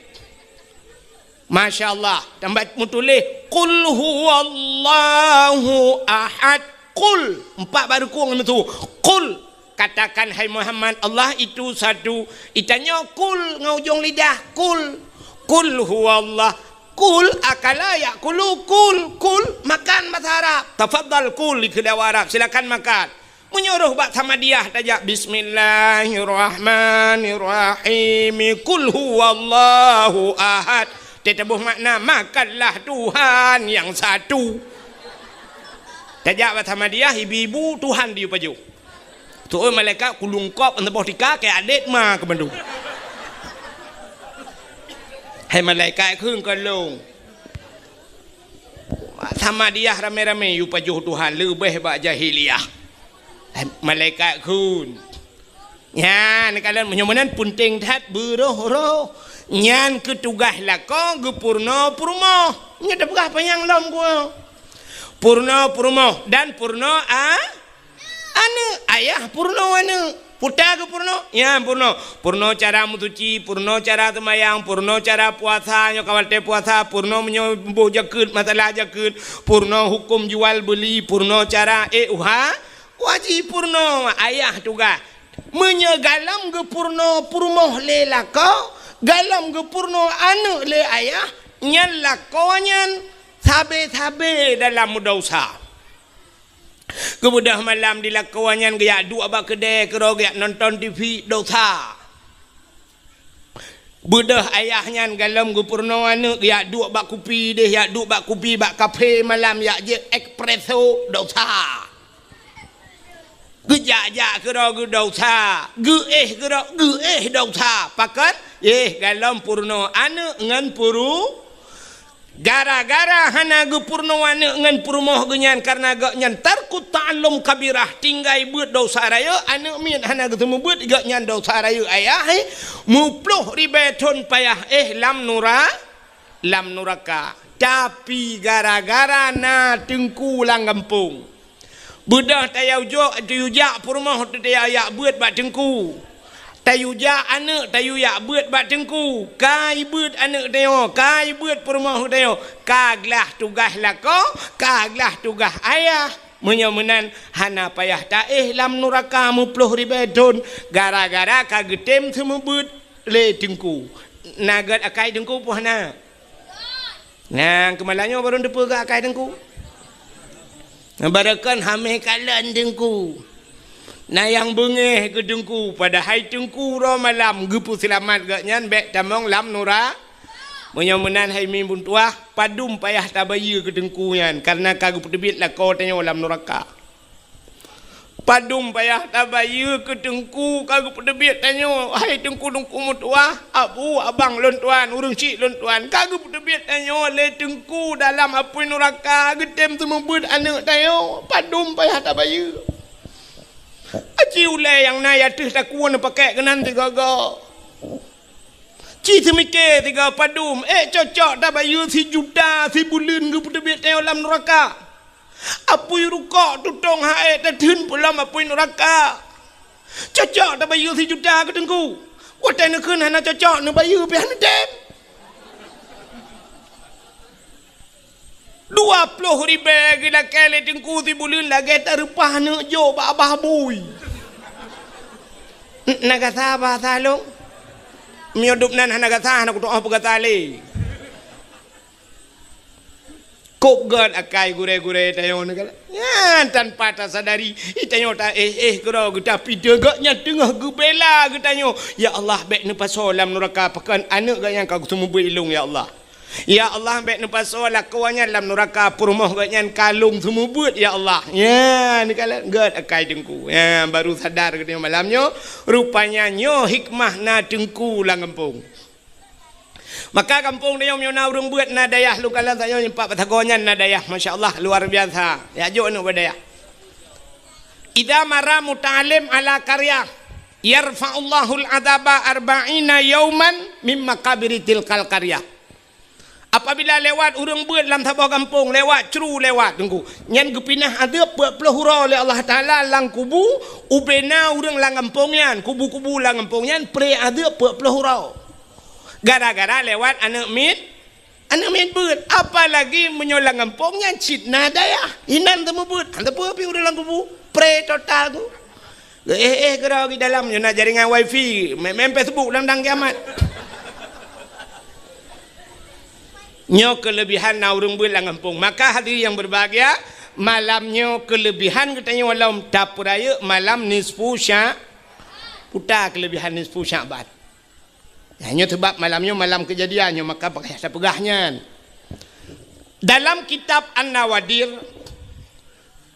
Masya Allah, tambah meutuléh, "Qul huwallahu ahad." Qul, empat baru kong meutu. "Qul," katakan, hai Muhammad, Allah itu satu. Itanyoe kul ngon ujong lidah, kul. "Qul huwallah." Kul, akala ya'kulu, kul, kul, makan bahasa Arab. Tafadhal kul, di keudawah Arab, silakan makan. Meunyoe roh bak Samadiyah tajak, "Bismillahirrahmanirrahim. Qul huwallahu ahad." Teutabôh makna, "Makanlah Tuhan yang satu." Tajak bak Samadiyah, ibu-ibu, Tuhan diyue pajoh. Tu'oh malaikat kulungkop, saboh tika, keu adét ma keu mandum. Hai malaikat kheun keu lôn. Samadiyah ramé-ramé yue pajoh Tuhan leubeh bak jahiliyah. Malaikat kheun. Nyan kalon meunyoe meunan peunteng that beuroh-roh. Nyan keu tugaih lakoe geupeurunoe peurumoh. Nyoe tapeugah panyang lom geuh. Peurunoe peurumoh dan peurunoe a- Aneuk, ayah peurunoe aneuk. Peue ta geupeurunoe? Nyan peurunoe. Peurunoe cara meusuci, peurunoe cara seumayang, peurunoe cara puasa, nyoe ka watée puasa, peurunoe meunyoe boh jakeuet, masalah jakeuet, peurunoe huköm jual beuli, peurunoe cara, eh, uha, wajéb peurunoe ayah tugaih. Meunyoe galom geupeurunoe peurumoh lé lakoe, galom geupeurunoe aneuk lé ayah, nyan lakoe nyan sabe-sabe dalam meudesya. Geubeudôh malam di lakoe nyan geujak duek bak keudè keudroe geujak nonton T V, dosa. Beudôh ayah nyan galom geupeurunoe aneuk geujak duek bak kupi deh, jak duek bak kupi bak kafe malam, jak jép espresso, dosa. Geujak-jak keudroe geudosa, geuéh keudroe geuéh dosa. Pakon? Éh, galom peurunoe aneuk ngon peuru- Gara-gara hana geupeurunoe aneuk ngon peurumoh geuh nyan, kareuna gobnyan tarkut ta'allum kabirah, tinggai beuet dosa rayeuk, aneuk miet hana geuseumeubeuet, gobnyan dosa rayeuk ayah, eh, meuploh ribée thon payah, eh, lam nura-, lam nuraka. Tapi gara-gara na teungku lam gampông. Beudôh tayue jok, tayue jak peurumoh teuh tayue jak beuet bak teungku. Tayue jak aneuk tayue jak beuet bak teungku. Ka jibeuet aneuk tanyoe, ka jibeuet peurumoh tanyoe. Ka glah tugaih lakoe, ka glah tugaih ayah. Meunyoe meunan hana payah taéh lam nuraka meuploh ribée thon gara-gara ka geutem seumeubeuet lé teungku. Na gét akai teungku peue hana? Nah, keumalam nyoe barô teupeugah akai teungku. Barô kon hamé kalon teungku. Na nyang beungéh keu teungku, padahai teungku uroe malam geupeuseulamat gobnyan bék tamong lam nura-. Meunyoe meunan hai mi bun tuah, padum payah tabayeue keu teungku nyan, kareuna ka geupeuteubiet lakoe tanyoe lam nuraka. Padum payah tabayeue keu teungku ka geupeuteubiet tanyoe, hai teungku-teungku meutuwah, abu, abang lôn tuan, ureuëng chik lôn tuan, ka geupeuteubiet tanyoe lé teungku dalam apui nuraka geutem seumeubeuet aneuk tanyoe. Padum payah tabayeue. Aci ulée nyang na ateueh takue neupakék keunan sigoe-goe. Ci seumike sigoe padum, ék cocok tabayeue sijuta sibuleuen geupeuteubiet tanyoe lam nuraka. Apui rukok tutong hai tatheun peulom apui nuraka. Cocok tabayeue sijuta keu teungku. Watée neukheun hana cocok neubayeue pih hana tem. Dua ploh ribée geulakée lé teungku sibuleuen lagée tareupah neuk jok bak abah bui. Na gata bahasa lôn? Meunyoe dub nan hana gata, hana kutu'oh peugata lé. Kok gét akai gurée-gurée tanyoe neukalon. Nyan tanpa tasadari, tanyoe taéh-éh keudroe geuta pideuh gobnyan teungoh geubela geutanyoe. Ya Allah, bék neupasoe lam nuraka pakon aneuk gobnyan ka geuseumeubeuet ilong, ya Allah. Ya Allah, bék neupasoe lakoe nyan lam nuraka peurumoh gobnyan ka lôn seumeubeuet, ya Allah. Nyan neukalon gét akai teungku. Nyan baru sadar geutanyoe malam nyoe, rupanya nyoe hikmah na teungku lam gampông. Maka gampông tanyoe meunyoe na ureuëng beuet na dayah lôn kalon tanyoe nyeumpat bak sagoe nyan na dayah, masya Allah, luar biasa. Ya jok aneuk bak dayah. Idza marra muta'allim ala qaryah, yarfa'ullahul adzaba arba'ina yauman mim maqabiri tilkal qaryah. Apabila lewat ureuëng beuet lam saboh gampông, lewat cru lewat teungku, nyan geupinah adeueb peuet ploh uroe lé Allah Taala lam kubu, ubena ureuëng lam gampông nyan, kubu-kubu lam gampông nyan pre adeueb peuet ploh uroe. Gara-gara lewat aneuk miet, aneuk miet beuet. Apalagi meunyoe lam gampông nyan cit na dayah, inan teumeubeuet, hana teupeu pih ureuëng lam kubu, pre total tu. Geuéh-éh keudroe di dalam, nyoe na jaringan wifi, main-main Facebook lam dang kiamat. Nyoe keulebihan na ureuëng beuet lam gampông. Maka hadirin yang berbahagia, Malam nyoe keuleubihan geutanyoe lom tapeurayeuk malam nisfu Sya-, peue ta keuleubihan nisfu Sya'ban. Nyan nyoe sabab malam nyoe malam keujadian nyoe, maka payah tapeugah nyan. Dalam kitab An-Nawadir,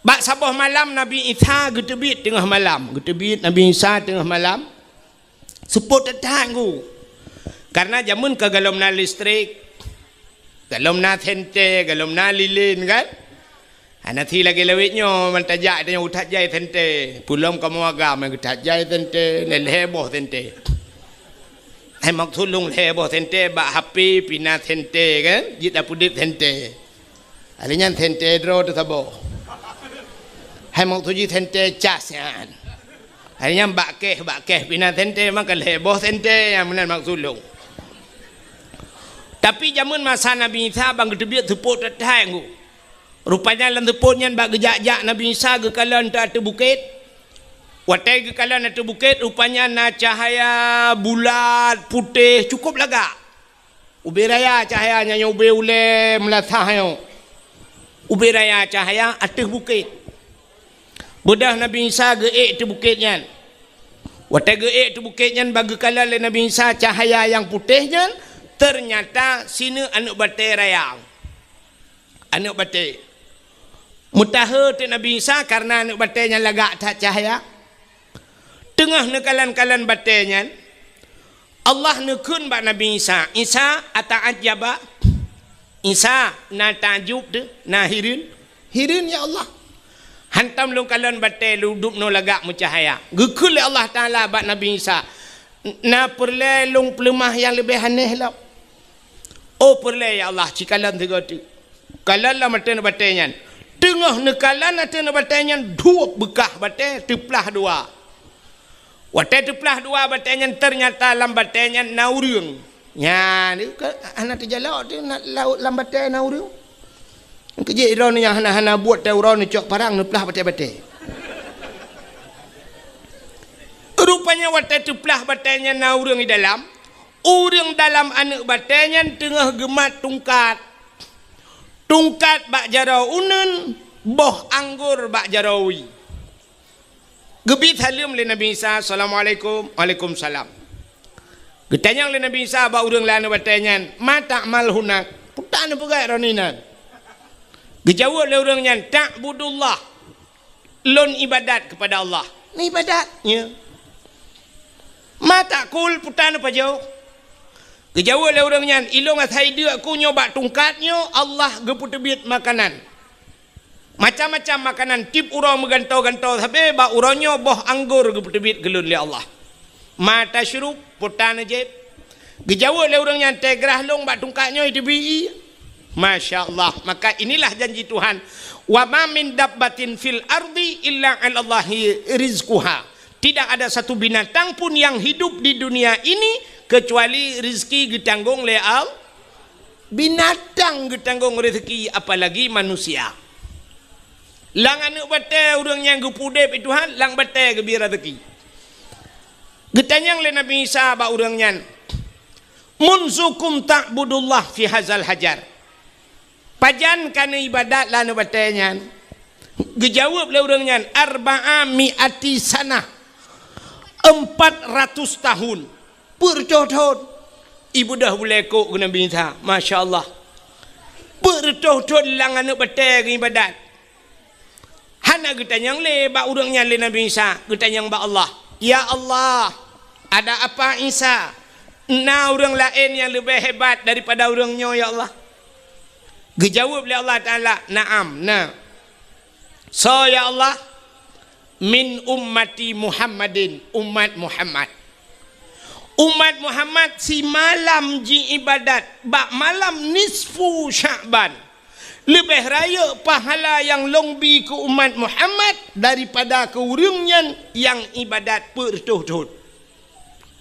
bak saboh malam Nabi Isa geuteubiet teungoh malam. Geuteubiet Nabi Isa teungoh malam. Seupôt that-that ngon. Karena jameun ka gohlom na listrik, gohlom na senter, gohlom na lilin kan. Hana si lagèe lawét nyoe, man tajak tanyoe geuthat jai senter. Peulom kamoe agam geuthat jai senter, lhèe boh senter. Hai maksud lôn lhèe boh senter bak H P pih na senter kan, jeuet tapeudeuet senter. Hari nyan senter droe teuh saboh. Hai maksud jih senter cas nyan. Hari nyan bak kèh, bak kèh pih na senter, maka lhèe boh senter nyang meunan maksud lôn. Tapi jameun masa Nabi Isa ban geuteubiet seupôt that-that ngon. Rupanya lam seupôt nyan bak geujak-jak Nabi Isa geukalon ateueh bukét. Watèe geukalon ateueh bukét, rupanya na cahya bulat, putéh, cukup lagak. Ubé raya cahya nyan, ubé ulèe meulasah nyoe. Ubé raya cahya ateueh bukét. Beudôh Nabi Isa geuék ateueh bukét nyan. Watèe geuék ateueh bukét nyan, ban geukalon lé Nabi Isa cahya nyang putéh nyan, teunyata sineuk aneuk batèe raya. Aneuk batèe. Meutahe teuk Nabi Isa kareuna aneuk batèe nyan lagak that cahya. Teungoh neukalon-kalon batèe nyan, Allah neukheun bak Nabi Isa, "Isa, ata'ajjaba?" Isa, na takjub teuh, na hireuen? Hireuen, ya Allah. Hantom lôn kalon batèe lôn dubnoe lagak meucahya. Geukheun lé Allah Taala bak Nabi Isa, "Na peureulèe lôn peuleumah nyang leubeh aneh lom?" "Oh, peureulèe, ya Allah, ci kalon sigoe teuk." Kalon lam ateueh batèe nyan. Teungoh neukalon ateueh batèe nyan, duek beukah batèe teuplah dua. Watèe teuplah dua batèe nyan, teunyata lam batèe nyan na ureueng. Nyan, ka, hana teujalok teuh na, lam, lam batèe na ureueng. Keujeuet droeneuh nyang hana-hana buet teuh uroe neucok parang neuplah batèe-batèe. Rupanya watèe teuplah batèe nyan na ureueng di dalam, ureueng dalam aneuk batèe nyan teungoh geumat tungkat. Tungkat bak jaroe uneuen, boh anggor bak jaroe wie. Geubi saleuem lé Nabi Isa, "Assalamualaikum." "Waalaikumsalam." Geutanyong lé Nabi Isa bak ureueng lam aneuk batèe nyan, "Ma ta'mal hunak?" Peue ta neupeugèt droeneuh inan? Geujaweueb lé ureueng nyan, "Ta'budullah." Lôn ibadat keupada Allah. Neuibadat, ya. "Ma ta'kul?" Peue ta neupajoh? Geujaweueb lé ureueng nyan, "Ilôn asai deuk ku nyoe bak tungkat nyoe, Allah geupeuteubiet makanan. Macam-macam makanan, tiep uroe meugantoe-gantoe sabe, bak uroe nyoe boh anggor geupeuteubiet keu lôn lé Allah." "Ma tasyrub?" Peue ta neujieb? Geujaweueb lé ureueng nyan, "Tée grah lôn bak tungkat nyoe teubiet." Masya Allah. Maka inilah janji Tuhan, "Wa ma min dabbatin fil ardi illa 'alallahi rizquha." Tidak ada satu binatang pun yang hidup di dunia ini kecuali rezeki geutanggong lé Allah. Binatang geutanggong rezeki, apalagi manusia. Lam aneuk batèe ureueng nyang geupeuudép Tuhan, lam batèe geubri rezeki. Geutanyong lé Nabi Isa bak ureueng nyan, "Munzu kum ta'budullah fi hazal hajar?" Pajan ka neuibadat lam aneuk batèe nyan? Geujaweueb lé ureueng nyan, "Arba'a mi'ati sanah." Empat ratus tahun. Peuet reutôh thon. Ibeudôh bulèe kok keu Nabi Isa. Masya Allah. Peuet reutôh thon lam aneuk batèe geuibadat. Hana geutanyong lé bak ureueng nyan lé Nabi Isa, geutanyong bak Allah. "Ya Allah, ada apa Isa? Na ureueng laén nyang leubeh hebat daripada ureueng nyoe, ya Allah?" Geujaweueb lé Allah Taala, "Na'am, na." "Soe, ya Allah?" "Min ummati Muhammadin," umat Muhammad. Umat Muhammad simalam jiibadat bak malam nisfu Sya'ban. Leubeh rayeuk pahala nyang lôn bi keu umat Muhammad daripada keu ureueng nyan nyang ibadat peuet reutôh thon.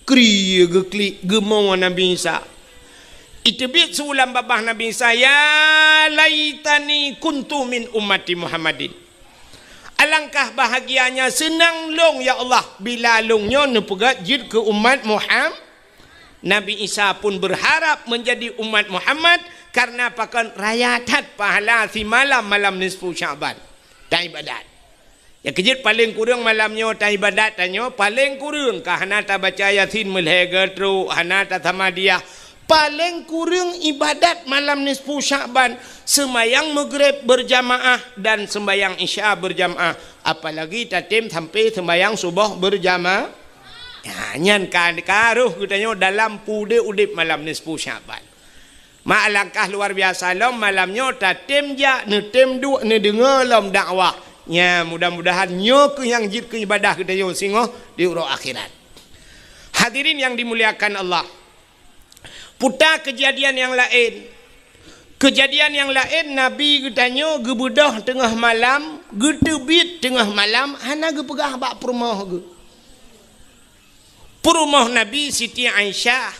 Kri geuklik geumo Nabi Isa. Iteubiet su lam babah Nabi Isa, "Ya laitani kuntu min ummati Muhammadin." Alangkah bahagianya seunang lôn, ya Allah, bila lôn nyoe neupeugèt jeuet keu umat Muham-, Nabi Isa pun berharap menjadi umat Muhammad, karena pakon raya that pahala simalam malam nisfu Sya'ban. taibadat. Nyang keujeuet paleng kureueng malam nyoe taibadat tanyoe, paleng kureueng ka hana tabaca Yasin meulhèe geutrok, hana tasamadiyah. Paleng kureueng ibadat malam nisfu Sya'ban, seumayang Maghrib beurjamaah dan seumayang Isya beurjamaah, apalagi tatem sampai seumayang suboh beurjamaah. Nyan, nyan ka, ka roh geutanyoe dalam peudeh udeb malam nisfu Sya'ban. Mak, alangkah luar biasa lom malam nyoe tatem jak, neutem duek, neudeungoe lom dakwah. Nya, mudah-mudahan nyoe keuh nyang jeuet keu ibadah geutanyoe singoh di uroe akhirat. Hadirin yang dimuliakan Allah, puta keujadian nyang laén. Keujadian nyang laén, Nabi geutanyoe geubeudôh teungoh malam, geuteubiet teungoh malam, hana geupeugah bak peurumoh geuh. Peurumoh Nabi Siti Aisyah.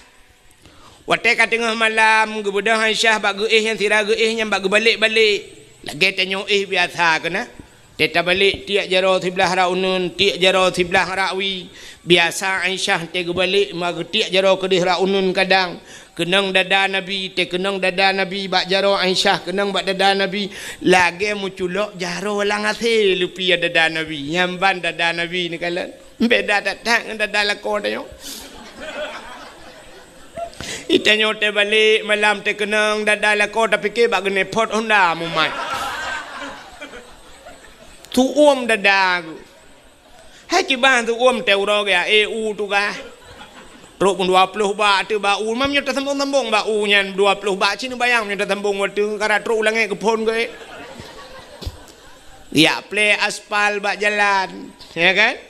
Watèe ka teungoh malam, geubeudôh Aisyah bak geuéh nyang sira geuéh nyan bak geubalek-balek. Lagèe tanyoe éh biasa keunan. Teuh tabalek tiek jaroe siblah rak uneuen, tiek jaroe siblah rak wie. Biasa Aisyah teuh geubalek ma geutiek jaroe keudeh rak uneuen kadang. Keunong dada Nabi, teuh keunong dada Nabi bak jaroe Aisyah, keunong bak dada Nabi. Lagèe meuculok jaroe lam asèe leupie dada Nabi. Nyan ban dada Nabi neukalon. Beda that-that ngon dada lakoe tanyoe. Itanyoe teuh balek malam teuh keunong dada lakoe tapike bak geuneupot honda mumat. Tuom dada geuh. Hai kiban tuom teuh uroe geuh, eh, u tugaih. Trok pun dua ploh bak teuh bak u, mam nyoe tasambong-sambong bak u nyan dua ploh bak, ci neubayang nyoe tasambong watèe karat trok u langèt geuphon geuh. Yak plè aspal bak jalan, ya kan?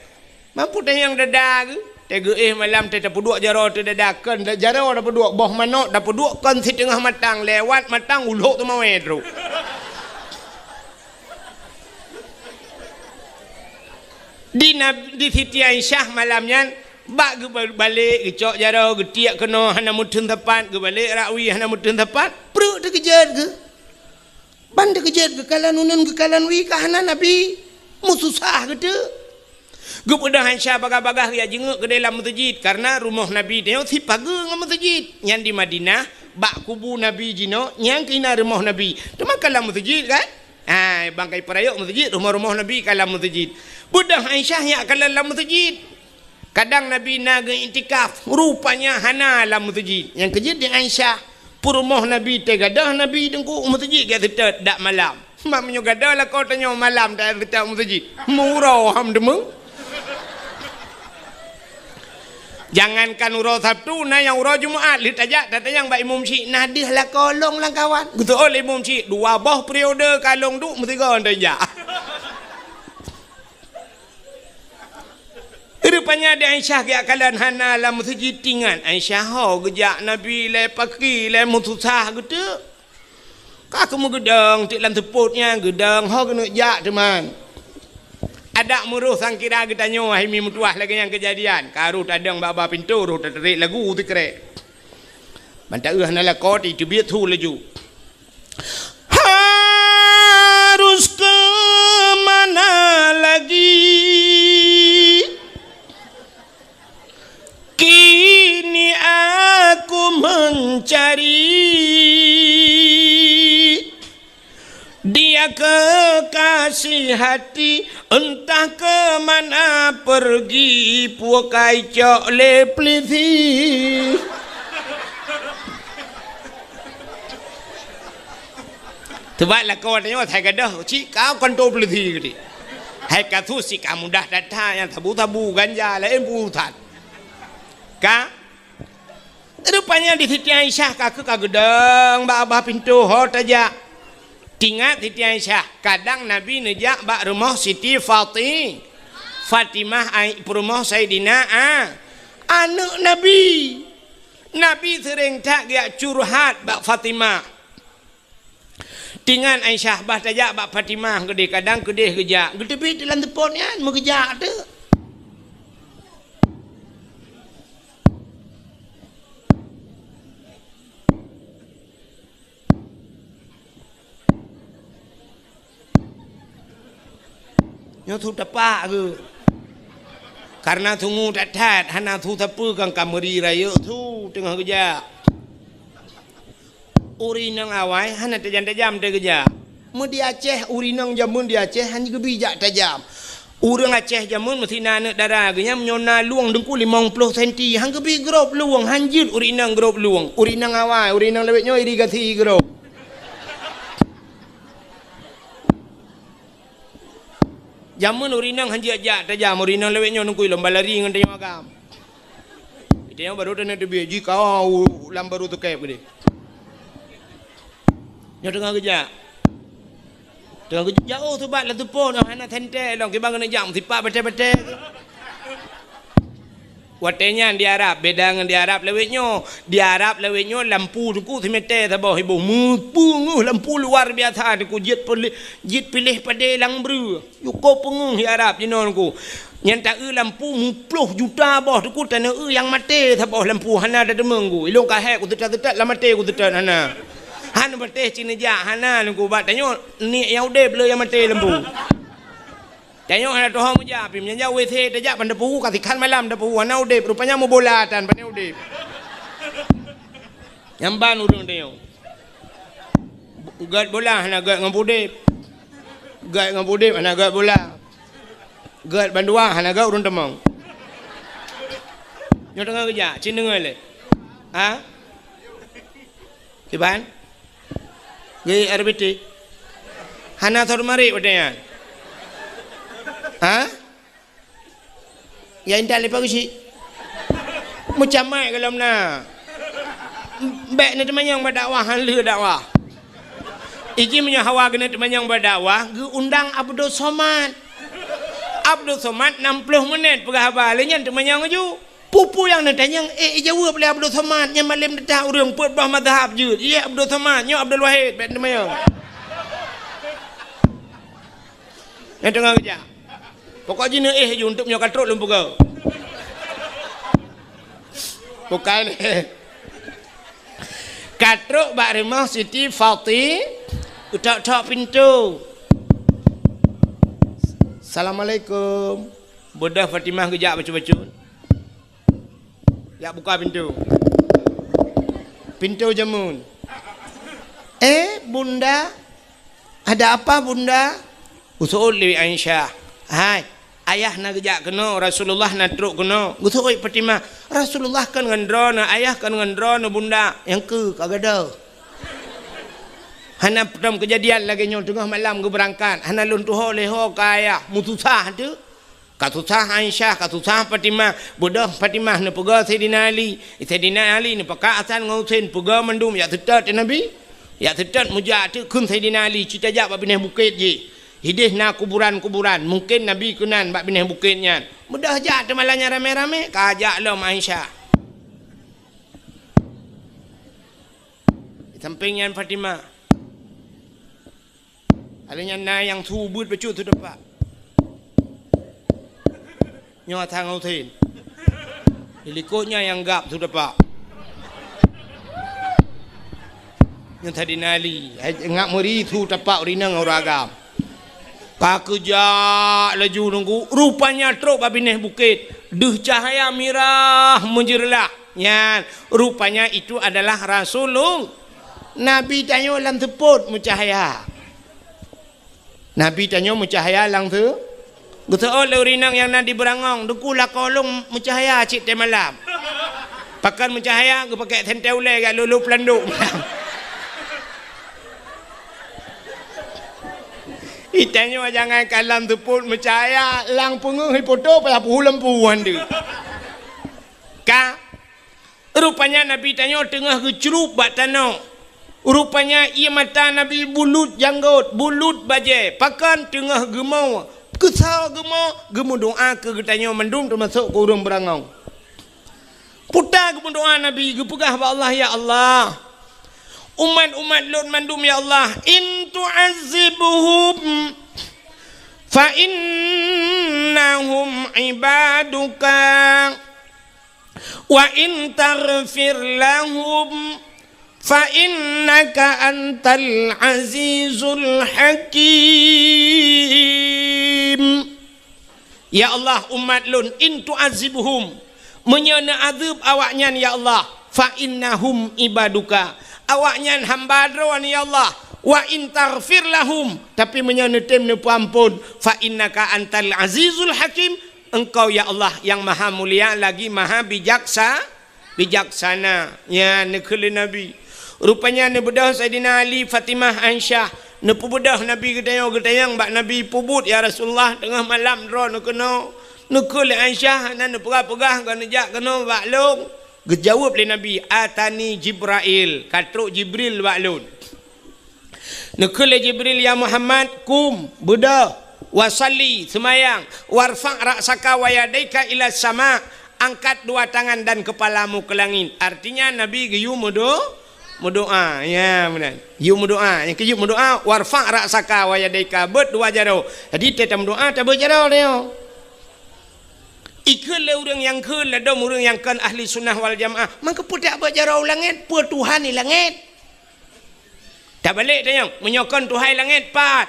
Mampu tanyong dada geuh, teuh geuéh malam teuh tapeuduek jaroe teuh dada, kon jaroe tapeuduek, boh manok tapeuduek kon siteungoh matang, lewat matang ulok teumawé trok. Di Nab-, di Siti Aisyah malam nyan, bak geubalek geucok jaroe, geutiek keunoe hana meuteun sapat, geubalek rak wie hana meuteun sapat, pruet teukeujot geuh. Ban teukeujot geukalon uneuen geukalon wie ka hana Nabi, meususah geuteuk. Geubeudôh Aisyah bagah-bagah geujak jingeuk keudeh lam meuseujid, kareuna rumoh Nabi nyoe sipageue ngon meuseujid. Nyan di Madinah, bak kubu Nabi jinoe, nyan keuh na rumoh Nabi. Teuma ka lam meuseujid kan? Hai, bangkai peurayok meuseujid, rumoh-rumoh Nabi ka lam meuseujid. Beudôh Aisyah nyak kalon lam meuseujid. Kadang Nabi na geu-iktikaf, rupanya hana lam meuseujid. Nyang keujeuet di Aisyah, peurumoh Nabi teuh gadôh Nabi teungku u meuseujid geuseutôt dak malam. Mak meunyoe gadôh lakoe tanyoe malam teuh seutôt u meuseujid. Meuuroe ham deungoe. Jangankan uroe Sabtu, na nyang uroe Jumat lheueh tajak tatanyong bak imum syiek, na deuh lakoe lôn lam kawan. Geuseuôt lé imum syiek, dua boh periode ka lôn duek meusigoe tajak. Rupanya di Aisyah geujak kalon hana lam meuseujid, tingat Aisyah ho geujak Nabi lé paki lé meususah geuteuk. Ka keumeung geudong teuk lam seupôt nyan, geudong ho keuneuk jak teuma. Adak meuroh sangkira geutanyoe hai mi meutuwah lagèe nyang keujadian, ka roh tadong bak babah pintoe roh tatarek lagu sikrek. Ban taeu hana lakoe teubiet su laju. Harus kemana lagi? Kini aku mencari dia kekasih hati, entah ke mana pergi, pukai cok lé pelisi. Teubat lakoe tanyoe asai gadôh, cit ka kantô peulisi geuti. Hai kasus cit ka mudah that-that nyang sabu-sabu ganja laén urusan. Ka? Rupanya di Siti Aisyah ka keu ka geudong bak babah pintoe ho tajak. Tingat Siti Aisyah, kadang Nabi neujak bak rumoh Siti Fati-, Fatimah ai-, peurumoh Saidina A-, aneuk Nabi. Nabi seuréng that geujak curhat bak Fatimah. Tingat Aisyah bah tajak bak Fatimah keudeh, kadang keudeh geujak. Geuteubiet lam seupôt nyan meugeujak teuk. Nyoe su tapak geuh. Kareuna sungue that-that, hana su sapeue kan ka meuri rayeuk su teungoh geujak. Ureueng inong awai hana tajam-tajam teuh geujak. Meu di Aceh, ureueng inong jameun di Aceh hana geubi jak tajam. Ureueng Aceh jameun meusti na aneuk dara geuh nyan meunyoe na lueng teungku limong ploh senti, hana geubi grob lueng, hana jeuet ureueng inong grob lueng. Ureueng inong awai, ureueng inong lawét nyoe irigasi grob. Jameun ureueng inong hana jeuet jak tajam, ureueng inong lawét nyoe teungku lom balari ngon tanyoe agam. Tanyoe barô taneuk teubiet, jikawa u lam barô teukeb keudeh. Nyoe teungoh geujak. Teungoh geujak, oh, subat lam teupon, oh, hana sentée lom, kiban keuneuk jak meusipat batée-batée. Watée nyan di Arab, beda ngon di Arab lawét nyoe. Di Arab lawét nyoe lampu teungku simete saboh iboh. Meupeungeuh lampu luar biasa teungku, jeuet piléh, jeuet piléh padé lam breueh. Cukôp peungeuh di Arab jinoe teungku. Nyan ta-eu lampu muploh juta boh teungku, taneuk eu nyang maté saboh lampu hana tateumeung teungku. Ilôn ka hék kuseutôt-seutôt lam maté kuseutôt hana. Hana maté cit neujak hana teungku, bak tanyoe niet nyang udeb le nyang maté lampu. Tanyoe hana tuho meujak pih, meunyoe jak WC tajak ban tapeue ka sikhan malam tapeue hana udeb, rupanya meubola tan pane udeb. Nyan ban ureueng tanyoe. Gét bola hana gét ngon udeb. Gét ngon udeb hana gét bola. Gét bandua hana gét ureueng teumong. Nyoe teungoh geujak, cit deungoe lé. Ha? Kiban? Gét R B T. Hana sot marit watée nyan. Ha? Ya intat leupah geuchik. Meucamai golom na. Bék neuteumanyong bak dakwah, han lheueh dakwah. Iji meunyoe hawa keuneuk teumanyong bak dakwah, geuundang Abdul Somad. Abdul Somad nam ploh menit peugah haba, lé nyan teumanyong laju. Peue-peue nyang neutanyong, eh, ijaweueb lé Abdul Somad, nyan malem teutak ureueng peuet boh mazhab jeuet. Ié Abdul Somad, nyoe Abdul Wahid, bék teumanyong. Nyang teungoh geujak. Pokok jih neuéh ju, untuk nyoe ka trok lôn peugah. Bukai lé. Ka trok bak rumoh Siti Fati, geutok-tok pintoe. Assalamualaikum. Beudôh Fatimah geujak bacut-bacut. Jak buka pintoe. Pintoe jameun. "Eh, Bunda, ada apa, Bunda?" Geuseuôt lé Aisyah. "Hai, ayah na geujak keunoe, Rasulullah na trok keunoe." Geuseuôt Fatimah, "Rasulullah kon ngon droeneuh, ayah kon ngon droeneuh, Bunda." Nyang keu ka gadoh. Hana peutom keujadian lagée nyoe teungoh malam geubeurangkat, hana lôn tuho lé ho keu ayah, meususah teuh. Ka susah Aisyah, ka susah Fatimah. Beudôh Fatimah neupeugah Saidina Ali. Saidina Ali neupakat Hasan ngon Husein, peugah mandum jak seutôt keu Nabi. Jak seutôt meujak teuk kheun Saidina Ali, "Ci tajak bak binéh bukét jih. Hideh na kuburan-kuburan, mungken Nabi keunan bak binéh bukét nyan." Beudôh jak teuma lagée nyan ramé-ramé, ka jak lom Aisyah. Di sampéng nyan Fatimah. Ada nyan na nyang su beuet bacut su tepak. Nyoe Hasan ngon Husein. Di likot nyan nyang gab su tepak. Nyoe Saidina Ali. Hai, ngak meuri su tepak ureueng inong ureueng agam. Ka geujak laju nunggu. Rupanya trok bak binéh bukét. Deuh cahya mirah meujeureulah. Nyan, rupanya itu adalah Rasulul-, Nabi tanyoe lam seupôt meucahya. Nabi tanyoe meucahya lam seu-, geuseuôt lé ureueng inong nyang na di beurangong, "Teungku, lakoe lôn meucahya cit teuh malam." Pakon meucahya, geupakék sentée ulée jak lolo peulandok. Itanyoe jangankan lam seupôt meucahya, lam peungeuh ipoto payah peuhu lampu han deuh. Ka Rupanya Nabi tanyoe teungoh geucrueb bak tanoh. Rupanya ié mata Nabi bulut janggot, bulut bajée, pakon teungoh geumo, keusoe geumo, geumeudoá keu geutanyoe mandum teumasok keu ureuëng beurangong. Puta geumeudoá Nabi, geupeugah bak Allah, "Ya Allah, umat-umat lôn mandum, ya Allah, in tu'azzibhum fa innahum ibaduka." "Wa in taghfir lahum fa innaka antal azizul hakim." Ya Allah, umat lôn, in tu'azzibhum, meunyoe neuazeueb awaknyan, ya Allah, fa innahum ibaduka, awaknyan hamba Droe, ya Allah, Wa in taghfir lahum, tapi meunyoe neutem neupeuamphon, fa innaka antal azizul hakim, Engkau ya Allah nyang maha mulia lagi maha bijaksa-, bijaksana. Nyan neukheun lé Nabi. Rupanya neubeudôh Saidina Ali, Fatimah, Aisyah, neupeubeudôh Nabi geutanyoe, geutanyong bak Nabi, "Peubuet ya Rasulullah, teungoh malam droeneuh keunoe." Neukheun lé Aisyah, hana neupeugah-peugah, ka neujak keunoe bak lôn. Geujaweueb lé Nabi, "Atani Jibrail, ka trok Jibril bak lôn." Neukheun lé Jibril, "Ya Muhammad, kum, beudôh, wa shalli, seumayang, warfa' ra'saka wa yadaika ila sama, angkat dua tangan dan kepalamu ke langit." Artinya Nabi geuyue meudo-, meudoa. Ya, meunan. Geuyue meudoa. Nyang keujeuet meudoa, "Warfa' ra'saka wa yadaika," beuet dua jaroe. Jadi, watée tameudoa, tabeuet jaroe nyoe. Ikheun lé ureuëng nyang kheun ladôm ureuëng nyang kon ahli sunnah wal jamaah, "Mangkeupeudak beuet jaroe u langét, peue Tuhan di langét?" Tabalek tanyong, meunyoe kon Tuhan langét pat?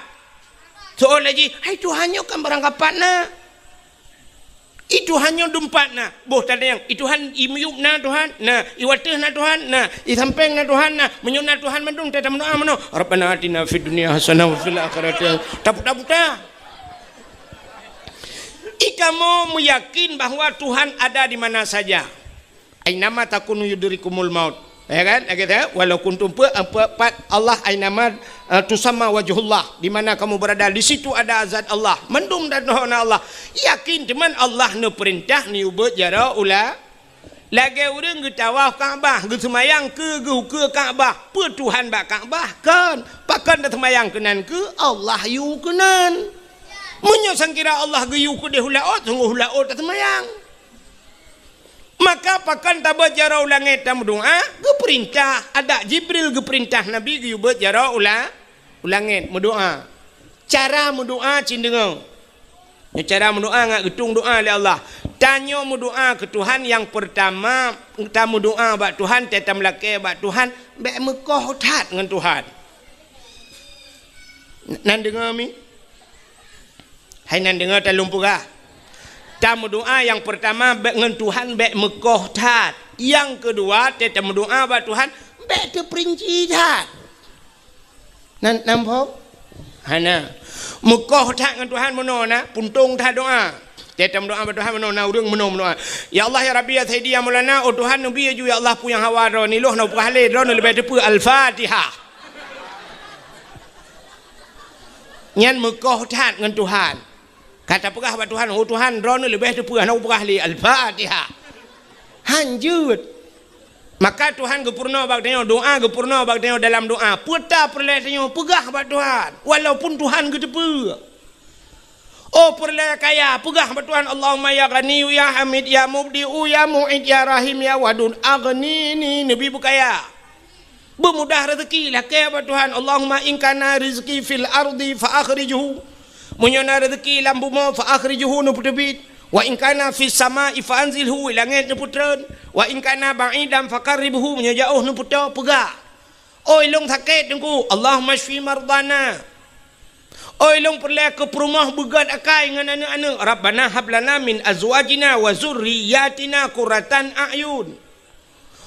Soe laju, "Hai Tuhan nyoe kan barangkapat na. I Tuhan nyoe dumpat na." Boh tatanyong, "I Tuhan i miyueb na Tuhan?" "Na." "I wateueh na Tuhan?" "Na." "I sampéng na Tuhan?" "Na." "Meunyoe na Tuhan mandum, tameudoa meunoe, 'Rabbana atina fid dunya hasanah wa fil akhirati hasanah.'" Taputa-puta. I kamoe meuyakin bahwa Tuhan ada di mana saja. "Ainama takunu yudrikumul maut." Ya kan? Lagée tu, "Walau kuntum," pe-, pe-, pat Allah, "ainama, eh, tusamma wajhullah." Di mana kamu berada, di situ ada zat Allah. Mandum dan na Allah. Yakin teuma Allah neupeurintah neuyue beuet jaroe u la-, lagée ureuëng geutawaf Ka'bah, geuseumayang keu geuh-ukeue Ka'bah. Peue Tuhan bak Ka'bah? Kon. Pakon taseumayang keunan keu Allah yue keunan. Meunyoe sangkira Allah geuyue keudeh u laôt, sunggoh u laôt taseumayang. Maka pakon tabeuet jaroe u langét tameudoa? Geupeurintah, adak Jibril geupeurintah Nabi geuyue beuet jaroe u la-, u langét meudoa. Cara meudoa cit deungoe. Nyoe cara meudoa ngat geutueng doa lé Allah. Tanyoe meudoa keu Tuhan nyang peurtama, tameudoa bak Tuhan, tameulakée bak Tuhan, bék meukoh that ngon Tuhan. Nan deungoe mi? Hai nan deungoe talôn peugah. Tameudoa nyang peurtama bék ngon Tuhan bék meukoh that. Nyang keudua, watée tameudoa bak Tuhan bék teupeurinci that. Nan, nan phom? Hana. Meukoh that ngon Tuhan meunoe na, puntông that doa. Watée tameudoa bak Tuhan meunoe na ureuëng meunoe meudoa. "Ya Allah, ya Rabbi, ya Sayyidi, ya Maulana, oh Tuhan, neubi laju ya Allah peue nyang hawa droeneuh, lôn hana peugah lé, droeneuh leubeh teupeue." Al-Fatihah. Nyan meukoh that ngon Tuhan. Ka tapeugah bak Tuhan, "Oh Tuhan, droeneuh leubeh teupeue, hana kupeugah lé." Al-Fatihah. Han jeuet. Maka Tuhan geupeurunoe bak tanyoe, doa geupeurunoe bak tanyoe dalam doa. Peue ta peureulée tanyoe peugah bak Tuhan, walaupun Tuhan geuteupeue. Oh peureulée kaya, peugah bak Tuhan, "Allahumma ya Ghaniyyu ya Hamid ya Mubdi'u ya Mu'id ya Rahim ya Wadud, aghnini," neubi beukaya. Beumudah rezeki, lakée bak Tuhan, "Allahumma in kana rizqi fil ardi fa akhrijhu." Meunyoe na rezeki lam bumoe, "Fa akhrijhu," neupeuteubiet. "Wa in kana fis sama'i fa anzilhu," langét neupeutreun. "Wa in kana ba'idan fa qarribhu," meunyoe jaoh neupeutoe, peugah. "Oi lôn sakét Teungku, Allahumma syfi mardana." Oi lôn peureulée keu peurumoh beugét akai ngon aneuëk-aneuëk, "Rabbana hab lana min azwajina wa zurriyyatina qurratan a'yun."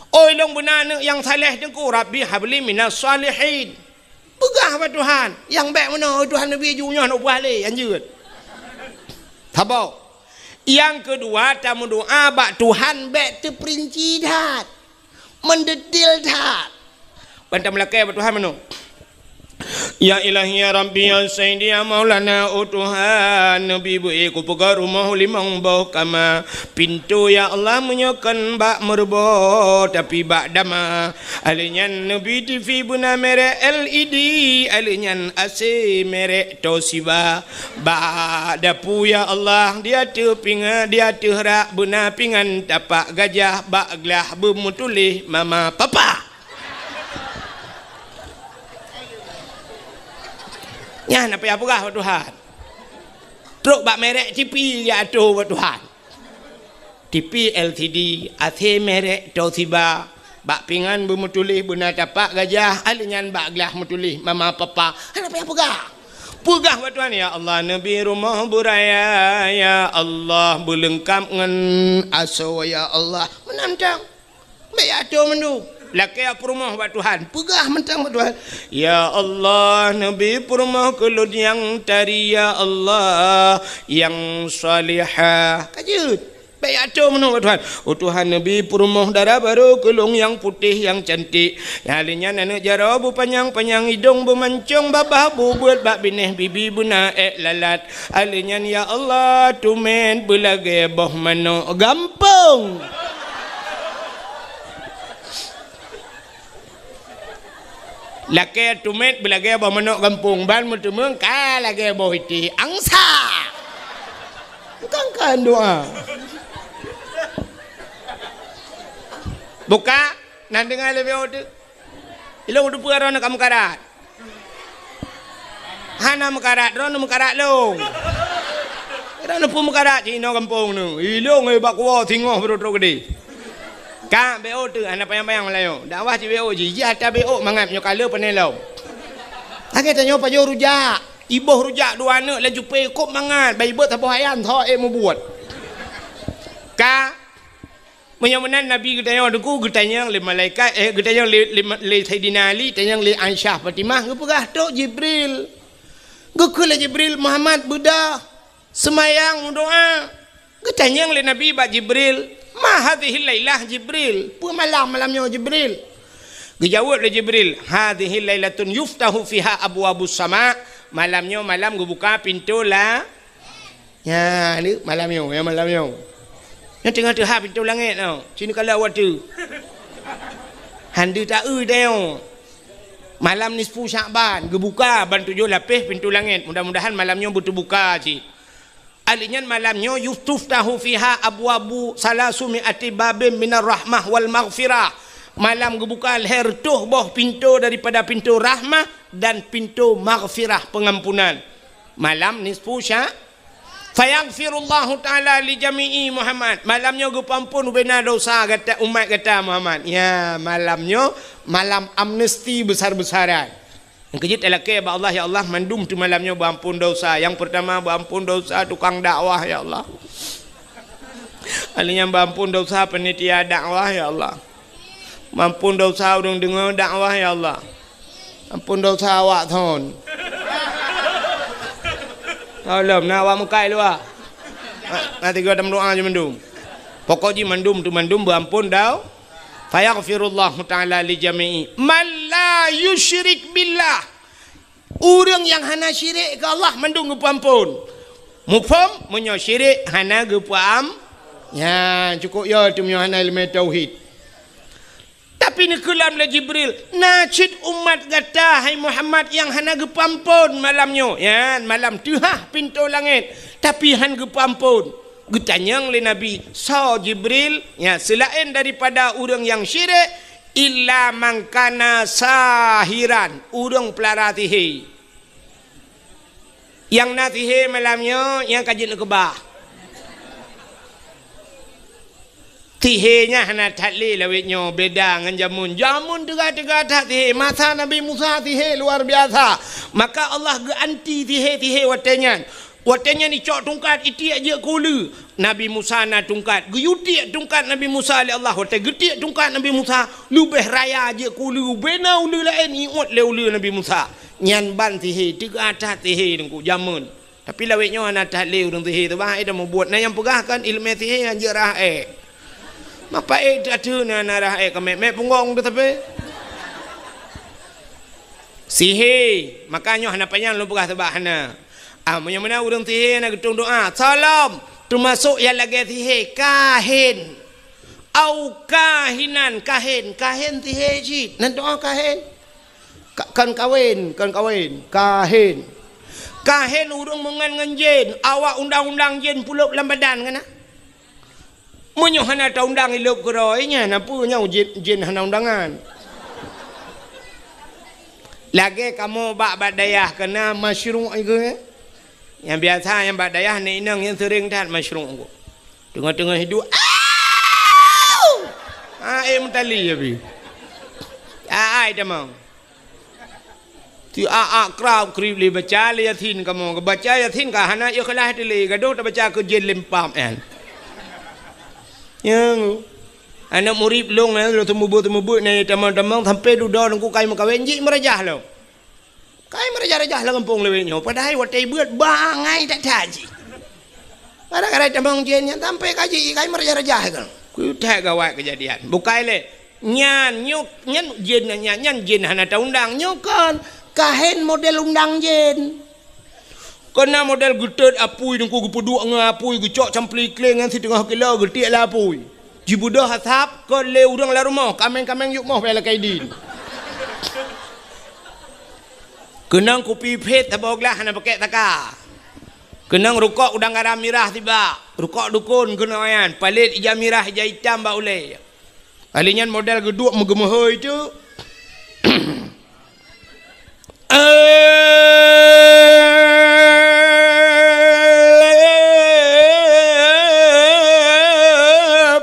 Oi lôn beuna aneuëk nyang saleh Teungku, "Rabbi habli minas shalihin." Peugah bak Tuhan, nyang bék meunoe, "Oi Tuhan, neubi laju nyoe, hana peugah lé," han jeuet. Saboh. Nyang keudua, tameudoa bak Tuhan bék teupeurinci that, meudetil that. Ban tameulakée bak Tuhan meunoe. Ya Ilahi, ya Rabbi, ya Sayyidi, ya Maulana, oh Tuhan, neubi beu-ék kupeugöt rumoh limong boh kama. Pintoe, ya Allah, meunyoe kon bak meureuboh, tapi bak dama. Alheuh nyan neubi TV beuna merek L E D, alheuh nyan A C merek Toshiba. Bak dapu, ya Allah, di ateueh pinga-, di ateueh rak beuna pingan tapak gajah, bak glah beumeutuléh mama papa. Nyan na payah peugah bak Tuhan. Trok bak merek TV ya ateueh bak Tuhan. TV L C D, A C merek Toshiba, bak pingan beumeutuléh beuna tapak gajah, alheuh nyan bak glah meutuléh mama papa. Hana payah peugah. Peugah bak Tuhan, "Ya Allah, neubi rumoh beuraya, ya Allah, beuleungkap ngon asoe, ya Allah." Meunan tang. Bék ya ateueh mandum. Lakée peurumoh bak Tuhan, peugah mantong bak Tuhan, "Ya Allah, neubi peurumoh keu lôn nyang tari, ya Allah, nyang salihah." Ka jeuet. Bék atô meunoe bak Tuhan. "Oh Tuhan, neubi peurumoh dara barô keu lôn nyang putéh, nyang cantik." Nyang lheueh nyan aneuk jaroe beupanyang-panyang idong, beumancong babah, bubeuet bak binéh bibi beuna ék lalat. Alheuh nyan, ya Allah, tumet beulagée boh manok gampông. Lakée tumet beulagée boh manok gampông, ban meuteumeung ka lagée boh itéh angsa. Bukan kan doa. Buka, nan deungoe lé B O teuh. Ilong teupeue droeneuh ka meukarat. Hana meukarat, droeneuh meukarat lôn. Droeneuh peue meukarat cit inoe gampông neuh. Ilong, eh, bak kuwoe singoh beurôk-rôk keudeh. Ka B O teuh, hana panyang-panyang meulayeue. Dakwah cit B O jih, jih ata B O mangat nyoe ka le pane lom. Lagée tanyoe pajoh rujak. Iboh rujak dua aneuk laju pé kôb mangat, bah ibeuet saboh ayam tho ék mubuet. Ka Meunyoe meunan Nabi geutanyoe Teungku, geutanyong lé malaikat, eh, geutanyong lé, lé, lé Saidina Ali, tanyong lé Aisyah Fatimah, geupeugah, "Trok Jibril." Geukheun lé Jibril, "Muhammad, beudôh, seumayang, meudoá." Geutanyong lé Nabi bak Jibril, "Ma hadhihil lailah Jibril?" Peue malam, malam nyoe Jibril? Geujaweueb lé Jibril, "Hadhihil lailatun yuftahu fiha abwabus sama." Malam nyoe malam geubuka pintoe la Nyan, ni malam nyoe, ya malam nyoe. Nyan teungoh teuhah pintoe langét nyoe. Sinoe ka lheueh watèe. Han deuh taeu tanyoe. Malam nisfu Syakban, geubuka ban tujoh lapéh pintoe langét. Mudah-mudahan malam nyoe beuteubuka cit. Alheuh nyan malam nyoe, "Yustaftahu fiha abwabu salasumi ati babin minar rahmah wal maghfirah." Malam geubuka lhèe reutôh boh pintoe daripada pintoe rahmah dan pintoe maghfirah, peungampunan. Malam nisfu Sya-, "Fayaghfirullahu ta'ala li jami'i Muhammad." Malam nyoe geupeuamphon ubena dosa gata, umat gata Muhammad. Ya, malam nyoe malam amnesti besar-besaran. Nyang keujeuet talakèe bak Allah, "Ya Allah, mandum teuh malam nyoe beuamphon dosa." Nyang peurtama beuamphon dosa tukang dakwah, ya Allah. Alheuh nyan beuamphon dosa panitia dakwah, ya Allah. Beuamphon dosa ureueng deungö dakwah, ya Allah. Amphon dosa awak thon. Tolong, na awak meukai luwa. Na, na tiga dan meudoa je mandum. Pokok jih mandum tu mandum beuamphon dau. Fayaghfirullahu ta'ala li jami'i man la yusyrik billah. Ureueng nyang hana syirik keu Allah mandum geupeuamphon. Muphom, meunyoe syirik hana geupeuam-, nyan cukôp yo teuh meunyoe hana ileumèe tauhid. Tapi neukheun lom lé Jibril, "Na cit umat gata, hai Muhammad, nyang hana geupeuamphon malam nyoe." Nyan, malam teuhah pintoe langét, tapi han geupeuamphon. Geutanyong lé Nabi, "Soe Jibril?" Nyan, seulaén daripada ureueng nyang syirik, "Illa man kana sahiran," ureueng peulara sihé. Nyang na sihé malam nyoe, nyang ka jeuet neukeubah. Sihé nyan hana that lé lawét nyoe, beda ngon jameun. Jameun teuga-teuga that sihé. Masa Nabi Musa sihé luar biasa. Maka Allah geuanti sihé-sihé watèe nyan. Watèe nyan icok tungkat itiek jeuet keu uleue. Nabi Musa na tungkat, geuyue tiek tungkat Nabi Musa lé Allah. Watèe geutiek tungkat Nabi Musa, leubeh raya jeuet keu uleue, bubena uleue laén iôt lé uleue Nabi Musa. Nyan ban sihé, teuga that sihé Teungku, jameun. Tapi lawét nyoe hana that lé ureueng sihé teuh, bah, eh, dah mubuet. Na nyang peugah kan ileumèe sihé nyan jeuet rhah èk. Mapa èk that teuh na, na rhah èk, ka mèk-mèk punggong teuh tapi. Sihé, maka nyoe hana panyang lôn peugah sabab hana. Ah, meunyoe meunan ureueng sihé na geutueng doa, soe lom, teumasok nyang lagèe sihé, kahin. Au kahinan, kahin, kahin sihé cit. Nan doa kahin. Ka-, kon kawén, kon kawén, kahin. Kahin ureueng meungon ngon jén, awak undang-undang jén pulop lam badan kan na? Meunyoe hana taundang ilop keudroe nyan, na peue nyoe jén, jén hana undangan. Lagèe kamoe bak, bak dayah keunan masyruq iku, eh? Nyang biasa nyang bak dayah nèk inong nyang seuring that masyruq iku. Teungoh-teungoh hidup, au! Ah, eh, meutali ya bi. Ah, ai tamong. Ti a-a krab krib lé baca lé Yasin kamoe. Baca Yasin ka hana ikhlas teuh lé, gadôh tabaca keu jén lempam nyan. Nyang. Aneuk murit lôn, eh, lôn seumeubeuet-seumeubeuet nyan tamong-tamong sampai dudoe teungku ka meukawen, jih meurajah lom. Ka meureujah-reujah lam gampông lawét nyoe, padahai watèe beuet bangai that-that jih. Gara-gara tamong jén nyan sampai ka jih, ka meureujah-reujah keuh. Keutai gawat keujadian. Bukai lé. Nyan, nyoe, nyan jén nyan, nyan jén hana taundang. Nyoe kon, kahén model undang jén. Keunan model geutot apui, teungku geupeuduek ngon apui, geucok campli kléng nyan siteungoh kilo, geutiek lam apui. Jibeudôh asap, kon lé ureueng lam rumoh, kaméng-kaméng yub moh bèk lakèe idin. Keunong kupi phét saboh glah hana pakèk saka. Keunong rukok udang garam mirah sibak, rukok dukon keunong nyan, palét ija mirah ija itam bak ulèe. Kali nyan model geuduek meugeumeuhôi teuk. Eh,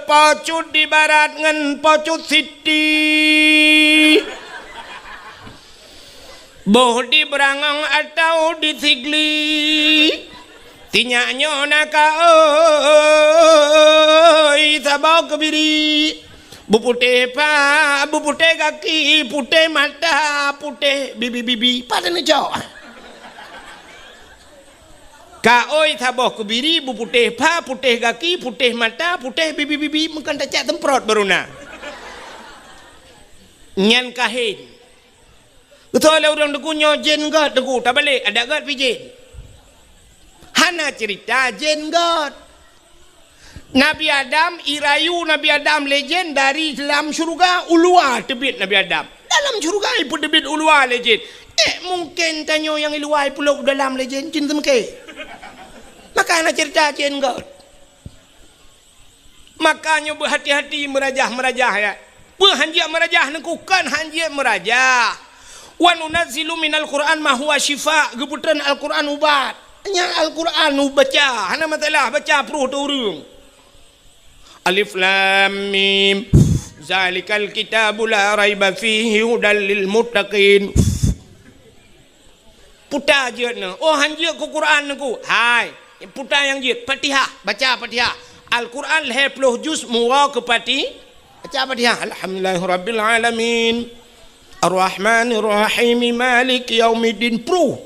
pocut di barat ngon pocut siti. Boh di Beurangong atawa di Sigli. Sinyak nyoe na kaôi saboh keubiri. Beuputéh pa, beuputéh gaki, putéh mata, putéh bibi-bibi. Pat neucok? Kaôi saboh keubiri, beuputéh pa, putéh gaki, putéh mata, putéh bibi-bibi. Meukan tacak semprot baru na. Nyan kahén. Geutoe lé ureueng teungku nyoe jén gét teungku, tabalek, adak gét pih jén. Hana cerita jén gét. Nabi Adam, irayu Nabi Adam lé jén dari lam syeuruga, u luwa teubiet Nabi Adam. Dalam syeuruga ipeuteubiet u luwa lé jén. Ék mungken tanyoe nyang i luwa ipeulop u dalam lé jén, jén teumeuké. Maka hana cerita jén gét. Maka nyoe beuhati-hati meurajah-meurajah, ya. Peue hanjeuet meurajah neukukon hanjeuet meurajah. Wa nunazzilu minal Qur'an ma huwa syifa, geupeutreun Al-Qur'an ubat. Nyan Al-Qur'an ubaca, hana masalah baca pruh teu ureueng. Alif Lam Mim. Zalikal kitabu la raiba fihi hudal lil muttaqin. Puta jeuet nyoe. Oh, hanjeuet keu Quran nyoe ku. Hai, puta nyang jeuet. Fatihah, baca Fatihah. Al-Quran lhèe ploh juz muwoe keu Fati-, baca Fatihah. Alhamdulillahirabbil alamin. Arrahmanirrahim. Maliki yaumiddin. Pruh.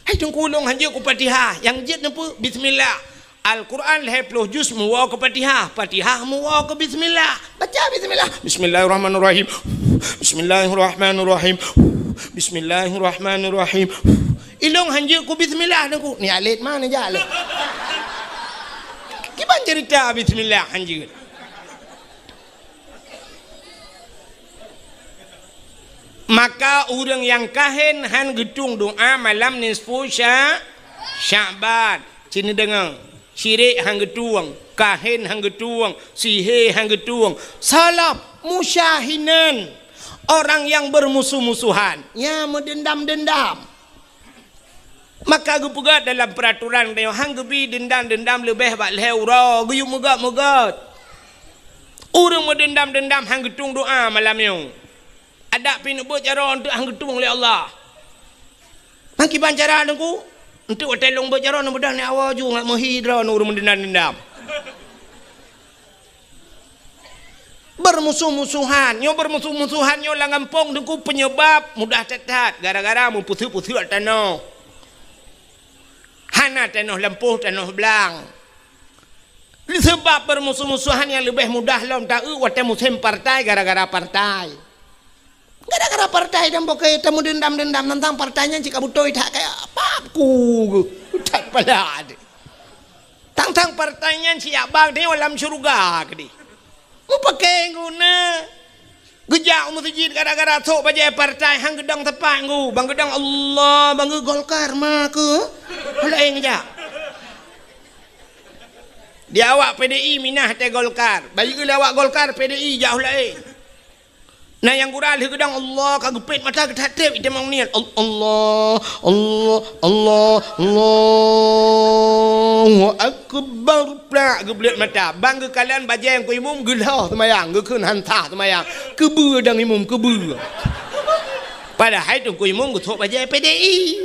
Hai, teungku, lôn hanjeuet keu Fatihah. Nyang jeuet nyoe peue? Bismillah. Al-Quran lhèe ploh juz muwoe keu Fatihah, Fatihah muwoe keu bismillah. Baca bismillah. Bismillahirrahmanirrahim. Bismillahirrahmanirrahim. Bismillahirrahmanirrahim. Ilôn hanjeuet keu bismillah nyoe ku. Ni alet ma neujak lé. Kiban cerita bismillah hanjeuet. Maka ureueng nyang kahén han geutueng doa malam nisfu Sya-, Sya'ban. Ci neudeungoe, syirik han geutueng, kahén han geutueng, sihé han geutueng, salab, musyahinan, orang yang bermusuh-musuhan, nyang meudendam-dendam. Maka geupeugah dalam peuraturan tanyoe, han geubi deundam-deundam leubeh bak lhèe uroe, geuyue meugöt-meugöt. Ureueng meudeundam-deundam han geutueng doa malam nyoe. Adak pih neubeuet jaroe eunteuk han geutueng lé Allah. Meukiban cara teungku, eunteuk watèe lôn beuet jaroe neubeudôh ni awai ju ngat meuhi droe ureueng meudeundam-deundam. Beurmusoh-musohan. Nyoe beurmusoh-musohan nyoe lam gampông teungku peunyeubab mudah that-that gara-gara meupeuseuet-peuseuet tanoh. Hana tanoh lampôh, tanoh blang. Seubab beurmusoh-musohan nyang leubeh mudah lom taeu watèe musém partai gara-gara partai. Gara-gara partai dan bukon tameudeundam-deundam teuntang partai nyan cit ka beutôi that kaya pap ku that pala deh. Tang-tang partai nyan siak bang teuh lam syeuruga keudeh. Mupakè guna. Geujak u meuseujid gara-gara sôk bajèe partai han geudong teupang gu. Bang geudong Allah, bang geu Golkar ma keu. Laén geujak. Di awak P D I minah teuh Golkar. Bayeue lé awak Golkar P D I jak laén. Na nyang gura lheueh geudong Allah ka geupét mata geutatép itamong niet. Al-, Allah, Allah, Allah, Allahu Akbar. Plak geubleuet mata. Bang geukalon bajèe Teungku Imum geulhôh seumayang, geukheun han sah seumayang. Keubeue dang Imum, keubeue. Padahai Teungku Imum geusôk bajèe P D I.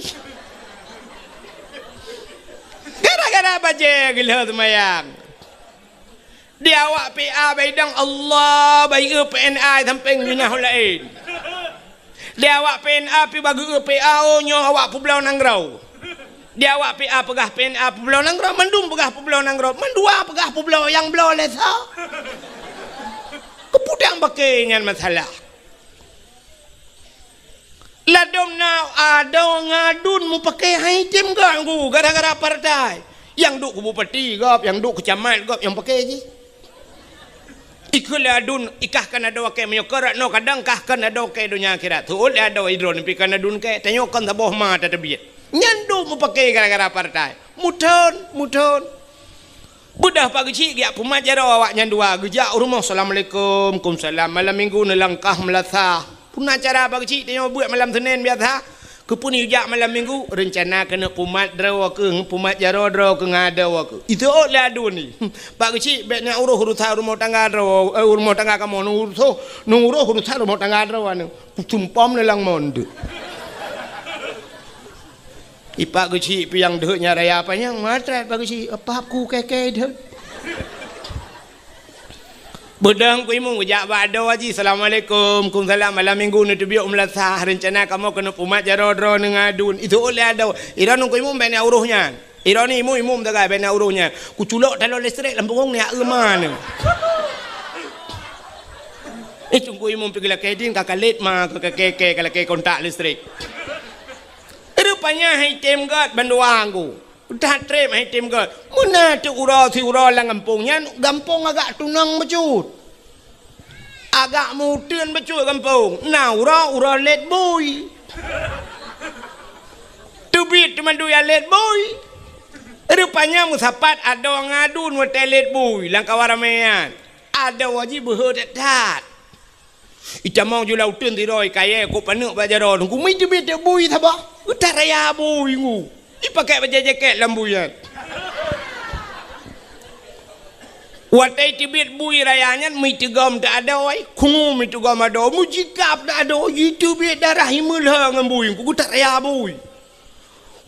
Gara-gara bajèe geulhôh seumayang. Di awak P A baidang Allah, bai eu P N A sampéng minah laén. Di awak P N A pi bagi eu P A, oh, nyoe awak peubloe nanggroe. Di awak P A peugah P N A peubloe nanggroe, mandum peugah peubloe nanggroe, mandua peugah peubloe nyang bloe lé soe. Keupeue dang paké nyan masalah. Ladom na adoe ngon aduen mupaké hai tem gak ngu gara-gara partai. Nyang duek keu bupati gob, nyang duek keu camat gob nyang paké jih. Ikheun lé aduen, ikah kan adoe kèe meunyoe keu rot noe kadang kah kan adoe kèe donya akhirat. Teuôt lé adoe idroe neupike aduen kèe, tanyoe kon saboh ma tateubiet. Nyan duek mupaké gara-gara partai. Muthon, muthon. Beudôh Pak Geuchik geujak pumat jaroe awaknyan dua, geujak u rumoh, "Assalamualaikum." "Kumsalam." Malam minggu neulangkah meulasah. Peue na cara Pak Geuchik tanyoe buet malam Senin biasa? Keupeue neujak malam minggu? Reuncana keuneuk pumat droe keuh, pumat jaroe droe keuh ngon adoe keuh. Iteuôt lé aduen ni. "Pak Geuchik, bèk neuuroh urusan rumoh tangga droe, eh, rumoh tangga kamoe, neuuroh, neuuroh urusan rumoh tangga droe aneuk." Sumpom lé lam mon deuek. I Pak Geuchik piang deuek nyan raya panyang, matrat Pak Geuchik, apah ku kèe-kèe deuek. Beudôh Teungku Imum geujak bak adoe jih, "Assalamualaikum." "Kumsalam." "Malam minggu neuteubiet u meulasah, reuncana kamoe keuneuk pumat jaroe droeneuh ngon aduen." Iteuôt lé adoe, "Iroe Teungku Imum bèk neuuroh nyan." Iroe ni imum-imum tagai bèk neuuroh nyan. Kuculok taloe listrik lam punggong ni, eu ma neuh. Eh, Teungku Imum pih geulakèe ding ka kalét ma, ka kèe-kèe ka lakèe kontak listrik. Rupanya hai tem gèt bandua ngu. Udah trép hai tem gèt. Meunan teuk uroe siuroe lam gampông nyan, gampông agak tunong bacut. Agak meuteun bacut gampông. Na uroe, uroe lét bui. Teubiet teuma dua lét bui. Rupanya meusapat adoe ngon aduen watèe lét bui lam kawan ramè nyan. Adoe jih beuhe that-that. Itamong ju lam uteuen sidroe kayèe kok paneuk bak jaroe Teungku, meuteubit bui saboh. Utak raya bui ngu. Ipakèk bajèe jakét lam bui nyan. Watèe teubiet bui raya nyan, meuteugom teuh adoe, khungu meuteugom adoe, meujikab teuh adoe, jiteubiet darah imeulhö ngon bui, Teungku, utak raya bui.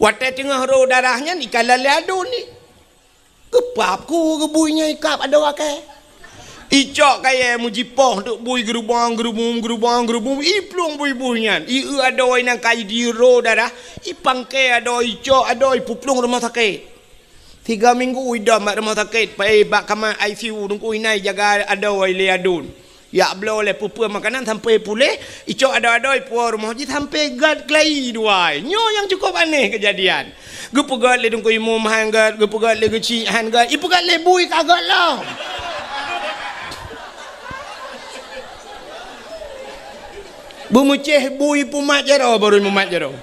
Watèe teungoh rô darah nyan, ikalon lé aduen ni. Geupap ku geubui nyan ikab adoe akèe. Icok kayèe meujipoh teuk bui geurubong-geurubong, geurubong-geurubong, iplueng bui-bui nyan. Ieu adoe nyang ka jidiro darah, ipangkèe adoe, icok adoe, ipeuplueng rumoh sakét. Tiga minggu idom bak rumoh sakét, pai bak kama I C U, Teungku, inan ijaga adoe lé aduen. Jak bloe lé peue-peue makanan sampoe puléh, icok adoe-adoe ipuwoe rumoh jih sampoe gèt keulayi dua. Nyoe nyang cukôp aneh keujadian. Geupeugèt lé Teungku Imum han gèt, geupeugèt lé Geuchik han gèt, ipeugèt lé bui ka gèt lom. Beumeucéh bui pumat jaroe, barô mumat jaroe.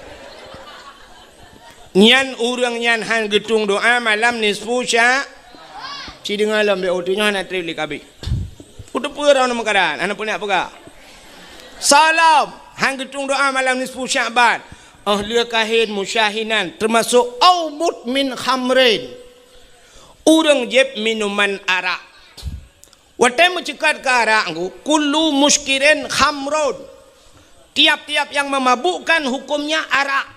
Nyan ureueng nyan han geutueng doa malam nisfu sya-, ci deungoe lom, bèk uteunyoe hana trép lé kabeh. Peue teupeu droeneuh meukaran, hana peue neujak peugah. Salam, han geutueng doa malam nisfu Sya'ban. Oh lheueh kahén musyahinan, teumasok au mudmin khamrin. Ureueng jieb minuman arak. Watèe meuceukat keu arak, kullu muskirin khamrun. Tiap-tiap yang memabukkan hukumnya arak.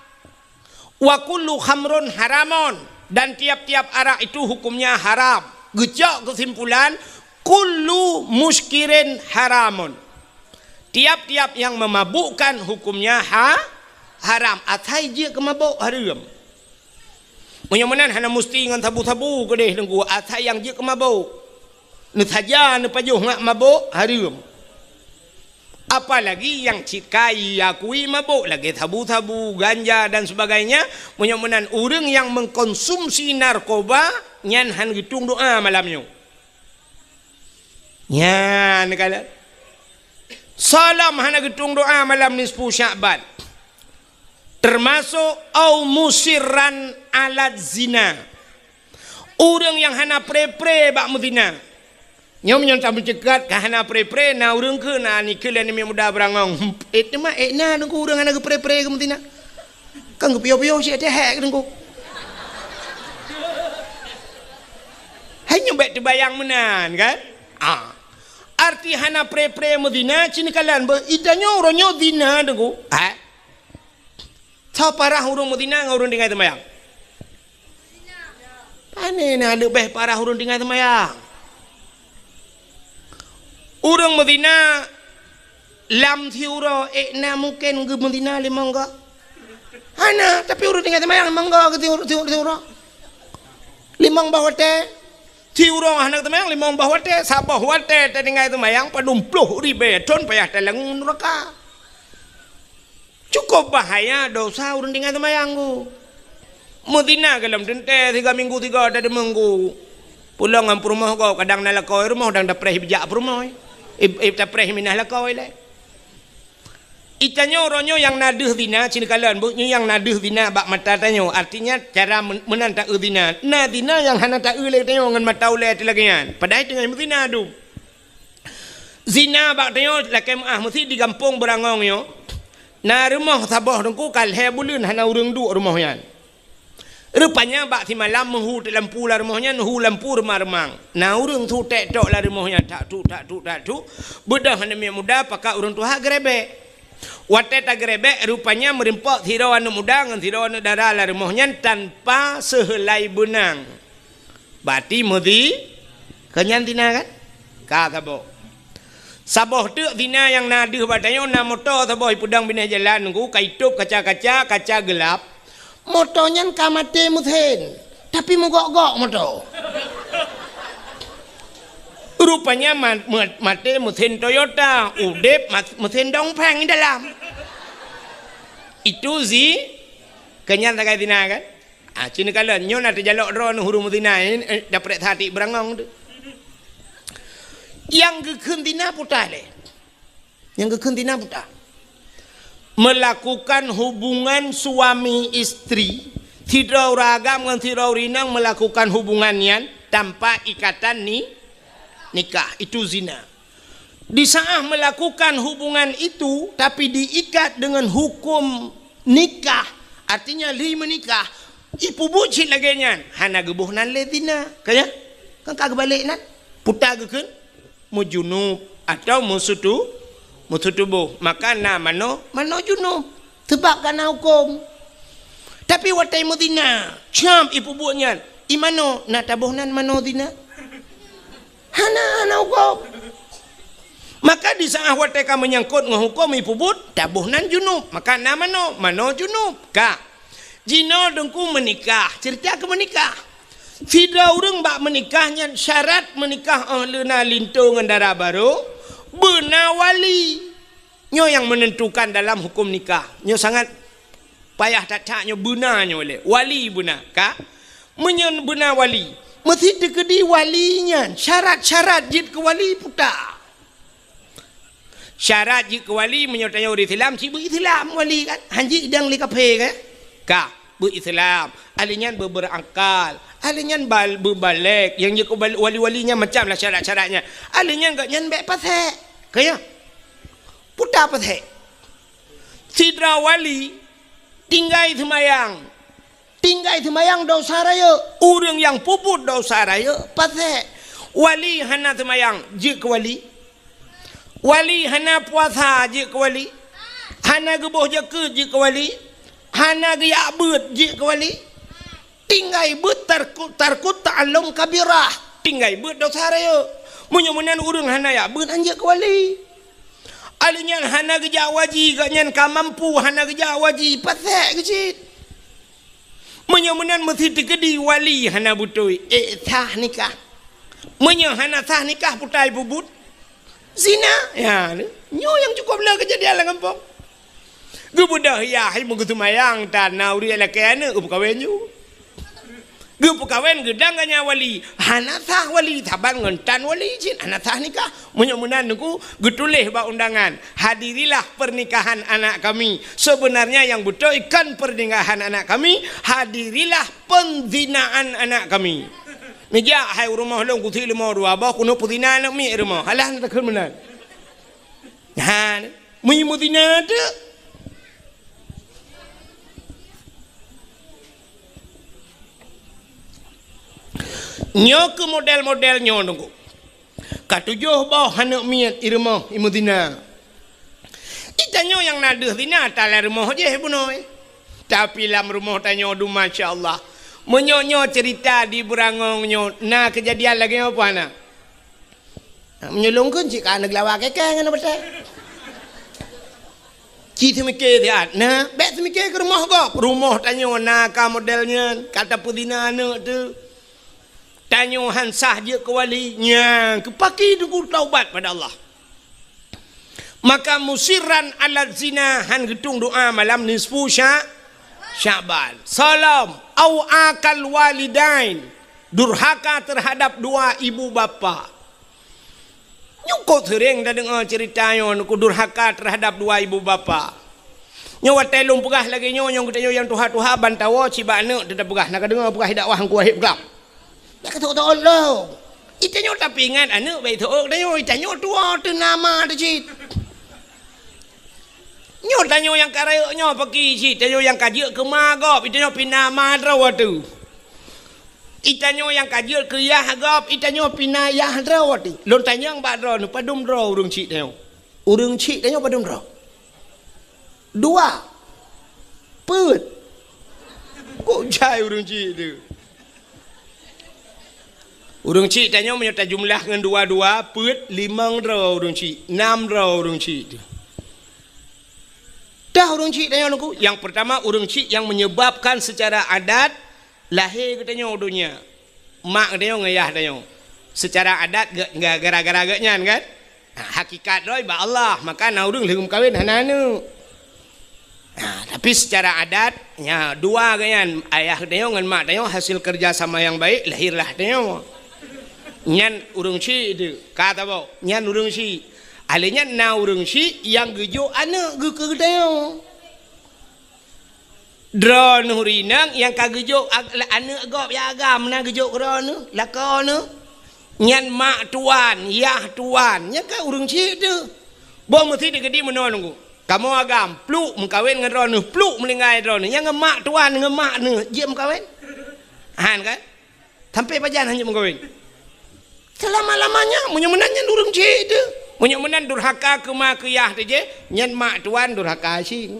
Wa kullu khamrun haramun, dan tiap-tiap arak itu hukumnya haram. Geucok keusimpulan, kullu muskirin haramun. Tiap-tiap yang memabukkan hukumnya ha-, haram. Asai jeuet keu mabök hareuem. Meunyoe meunan hana musti ngon sabu-sabu keudeh Teungku, asai nyang jeuet keu mabök. Neusaja neupajoh ngat mabök hareuem. Apalagi nyang cit ka iakui mabök lagèe sabu-sabu, ganja dan sebagainya, meunyoe meunan ureueng nyang mengkonsumsi narkoba nyan han geutueng doa malam nyoe. Nyan kalon. Salam hana geutueng doa malam nisfu Sya'ban. Teumasok au musirran ala zina. Ureueng nyang hana pre-pre bak meuzina. Nyoe meunyoe tameuceukat ka hana pre-pre, na ureueng keu na nikeue lé aneuk muda beurangong. Ék teuma ék na Teungku ureueng hana geupre-pre keu meuzina. Kan geupiôh-piôh cit teuhèk Teungku. Hai nyoe bèk teubayang meunan kan? Ah. Arti hana pre-pre meuzina, ci neukalon beuh, i tanyoe uroe nyoe zina Teungku. Ha? Soe parah ureueng meuzina ngon ureueng tinggai seumayang? Pane na leubeh parah ureueng tinggai seumayang. Ureuëng meuzina lam siuroe, ék na mungken geumeuzina limong goe? Hana, tapi ureuëng tinggai seumayang limong goe keu siuroe. Limong boh watée. Siuroe hana seumayang limong boh watée, saboh watée tatinggai seumayang padum ploh ribée thon payah talangue nuraka. Cukup bahaya dosa ureuëng tinggai seumayang ku. Meuzina gohlom teuntée siga minggu siga dada minggu. Pulang ngon peurumoh gob kadang na lakoe rumoh dang dapreh bijak peurumoh. Ib, ib dapreh minah lakoe lé. Itanyoe uroe nyoe nyang na deuh zina, cit neukalon buet nyoe nyang na deuh zina bak mata tanyoe. Artinya cara men, meunan taeu zina. Na zina nyang hana taeu lé tanyoe ngon mata ulée teuh lagée nyan. Padahai teungoh meuzina dum. Zina bak tanyoe lakée meuáh meusit di gampông Beurangong nyoe. Na rumoh saboh teungku ka lhée buleuen hana ureuëng duek rumoh nyan. Rupanya bak simalam meuhu teuk lampu lam rumoh nyan, hu lampu reumang-reumang. Na ureuëng su tek tok lam rumoh nyan, tak tuk, tak tuk, tak tuk. Beudôh aneuk miet muda pakat ureuëng tuha geurebek. Watée tageurebek, rupanya meurimpok sidroe aneuk muda ngon sidroe aneuk dara lam rumoh nyan tanpa seuheulai beunang. Bati meuzi, keu nyan zina kan? Ka saboh. Saboh teuk zina nyang na deuh bak tanyoe na moto saboh ipeudong binéh jalan nunggu ka itôb kaca-kaca, kaca geulap. Moto nyan ka maté meusén, tapi meugok-gok moto. Rupanya ma, ma, maté meusén Toyota, udeb ma, meusén Dongfeng di dalam. Itu zi, keu nyan sagai zina kan? Ah, cit neukalon, nyoe na teujalok droeneuh ureuëng meuzina, eh, daprek that tiek Beurangong tu. Nyang geukheun zina puta lé. Nyang geukheun zina puta. Melakukan hubungan suami istri, sidroe ureuëng agam ngon sidroe ureuëng inong melakukan hubungan nyan tanpa ikatan ni, nikah, itu zina. Di saat melakukan hubungan itu, tapi diikat dengan hukum nikah, artinya lheueh meunikah, ipeubuet cit lagée nyan, hana geuboh nan lé zina. Ka nyan? Kan ka geubalek nan? Puta geukheun meujunub atau meusutu, meusutuboh. Maka na manoe, manoe junub. Sabab ka na huköm. Tapi watée meuzina, cam ipeubuet nyan, i manoe na taboh nan manoe zina? Hana, hana huköm. Maka di saat watée ka meunyangkot ngon huköm ipeubuet, taboh nan junub. Maka na manoe, manoe junub. Ka. Jinoe teungku meunikah, ceurita keu meunikah. Sidroe ureuëng bak meunikah nyan syarat meunikah óh lheueh na linto ngon dara barô, beuna wali. Nyoe nyang menentukan dalam huköm nikah. Nyoe sangat payah that-that nyoe beuna nyoe lé. Wali beuna, ka? Meunyoe beuna wali, meusti teukeudi wali nyan syarat-syarat jeuet keu wali puta. Syarat jeuet keu wali meunyoe tanyoe ureuëng Islam, cit beu Islam wali kan? Han jeuet idang lé kafé kan? Ka. Beu-Islam, ahli nyan beu-, beubeurangkat, ahli nyan bal-, beubalék, nyang jeuet keu bal-, wali-wali nyan macam lah syarat-syaratnya. Ahli nyan gobnyan bék pasék. Ka nyan? Puta pasék. Sidroe wali tinggai seumayang. Tinggai seumayang dosa rayeuk. Ureuëng nyang peubuet dosa rayeuk pasék. Wali hana seumayang, jeuet keu wali. Wali hana puasa jeuet keu wali. Hana geuboh zakeuet jeuet keu wali. Hana geujak beuet jeuet keu wali. Tinggai beuet tarku, tarku ta'allum kabirah. Tinggai beuet dosa rayeuk. Meunyoe meunan ureuëng hana jak beuet han jeuet keu wali. Ahli nyan hana geujak waji, gobnyan ka mampu hana geujak waji, pasék keuh cit. Meunyoe meunan meusti teukeudi wali hana beutôi, ék sah nikah. Meunyoe hana sah nikah, puta ipeubuet zina. Ya, nyoe nyang cukup le keujadian lam gampông. Geubeudôh yah, hai meugeuseumayang, tan na ureuëng lakée aneuëk geupeukawen ju. Geupeukawen geudang gobnyan wali, hana sah wali, saban ngon tan wali cit, hana sah nikah. Meunyoe meunan teungku, geutuléh bak undangan, "Hadirilah pernikahan anak kami." Sebenarnya yang beutôi kon pernikahan anak kami, hadirilah penzinaan anak kami. Neujak hai u rumoh lôn kusi leumo dua boh, keuneuk peuzina aneuk miet rumoh. Alah na takheun meunan. Ha, meunyoe meuzina teuk. Nyoe keuh model-model nyoe teungku. Ka tujoh boh aneuk miet i rumoh i meuzina. Itanyoe nyang na deuh zina, ata lam rumoh jih bunoe. Tapi lam rumoh tanyoe dum, masya Allah. Meunyoe nyoe cerita di Beurangong nyoe, na keujadian lagée nyoe peue hana? Ha, meunyoe lôn kheun cit ka aneuk lawa kèe-kèe ngon batèe. Cit seumiké siat. Nah, bèk seumiké keu rumoh gob. Rumoh tanyoe na ka model nyan, ka tapeuzina aneuk teuh. Tanyoe han sah jeuet keu wali. Nyan, keu pakri teungku taubat pada Allah. Maka musirran ala zina, han geutueng doa malam nisfu Sya-, Sya'ban. Salom, au akal walidain, durhaka terhadap dua ibu bapa. Nyoe kok seuréng tadeungoe ceurita nyoe, keu durhaka terhadap dua ibu bapa. Nyoe watèe lôn peugah lagèe nyoe, nyoe geutanyoe nyang tuha-tuha ban tawoe cit bak aneuk teuh tapeugah, na kadeungoe peugah dakwah Teungku Wahib Glam. Dak ka teuôt-teuôt lom. Itanyoe tapeuingat aneuk bèk teuôt tanyoe, itanyoe tuwoe teuh na ma teuh cit. Nyoe tanyoe nyang ka rayeuk nyoe pakri cit, tanyoe nyang ka jeuet keu ma gob, itanyoe pih na ma droe teuh. Itanyoe nyang ka jeuet keu yah gob, itanyoe pih na yah droe teuh. Lôn tanyong bak droeneuh, padum droe ureueng chik tanyoe? Ureueng chik tanyoe padum droe? Dua. Peuet. Kok jai ureueng chik teuh? Ureueng chik tanyoe meunyoe tajumlah ngon dua-dua, peuet, limong droe ureueng chik, nam droe ureueng chik teuh. Dah ureueng chik tanyoe Teungku, nyang peurtama ureueng chik nyang menyebabkan secara adat lahé geutanyoe u donya. Mak geutanyoe ngon yah tanyoe. Secara adat ge-, ge-, gara-gara geuh nyan kan? Ha, hakikat droe bak Allah, maka na ureueng lheueh meukawen hana aneuk. Ha, tapi secara adat, nya, dua geuh nyan, ayah tanyoe ngon mak tanyoe hasil kerja sama yang baik, lahirlah tanyoe. Nyan ureueng chik teuh, ka tabôh, nyan ureueng chik. Alèh nyan na ureueng chik nyang geujok aneuk geuh keu geutanyoe. Droeneuh rineueng nyang ka geujok ag-, aneuk gob nyang agam na geujok keu droeneuh, lakoe neuh. Nyan mak tuan, yah tuan, nyan ka ureueng chik teuh. Boh meusi teukeudi meunoe Teungku. Kamoe agam, pluk meukawen ngon droeneuh, pluk meuninggai droeneuh. Nyang ngon mak tuan, ngon mak neuh, jeuet meukawen? Han kan? Sampai pajan hana meukawen? Selama-lamanya, meunyoe meunan nyan ureueng chik teuh. Meunyoe meunan durhaka keu ma keu yah teuh jih, nyan mak tuan durhaka cit.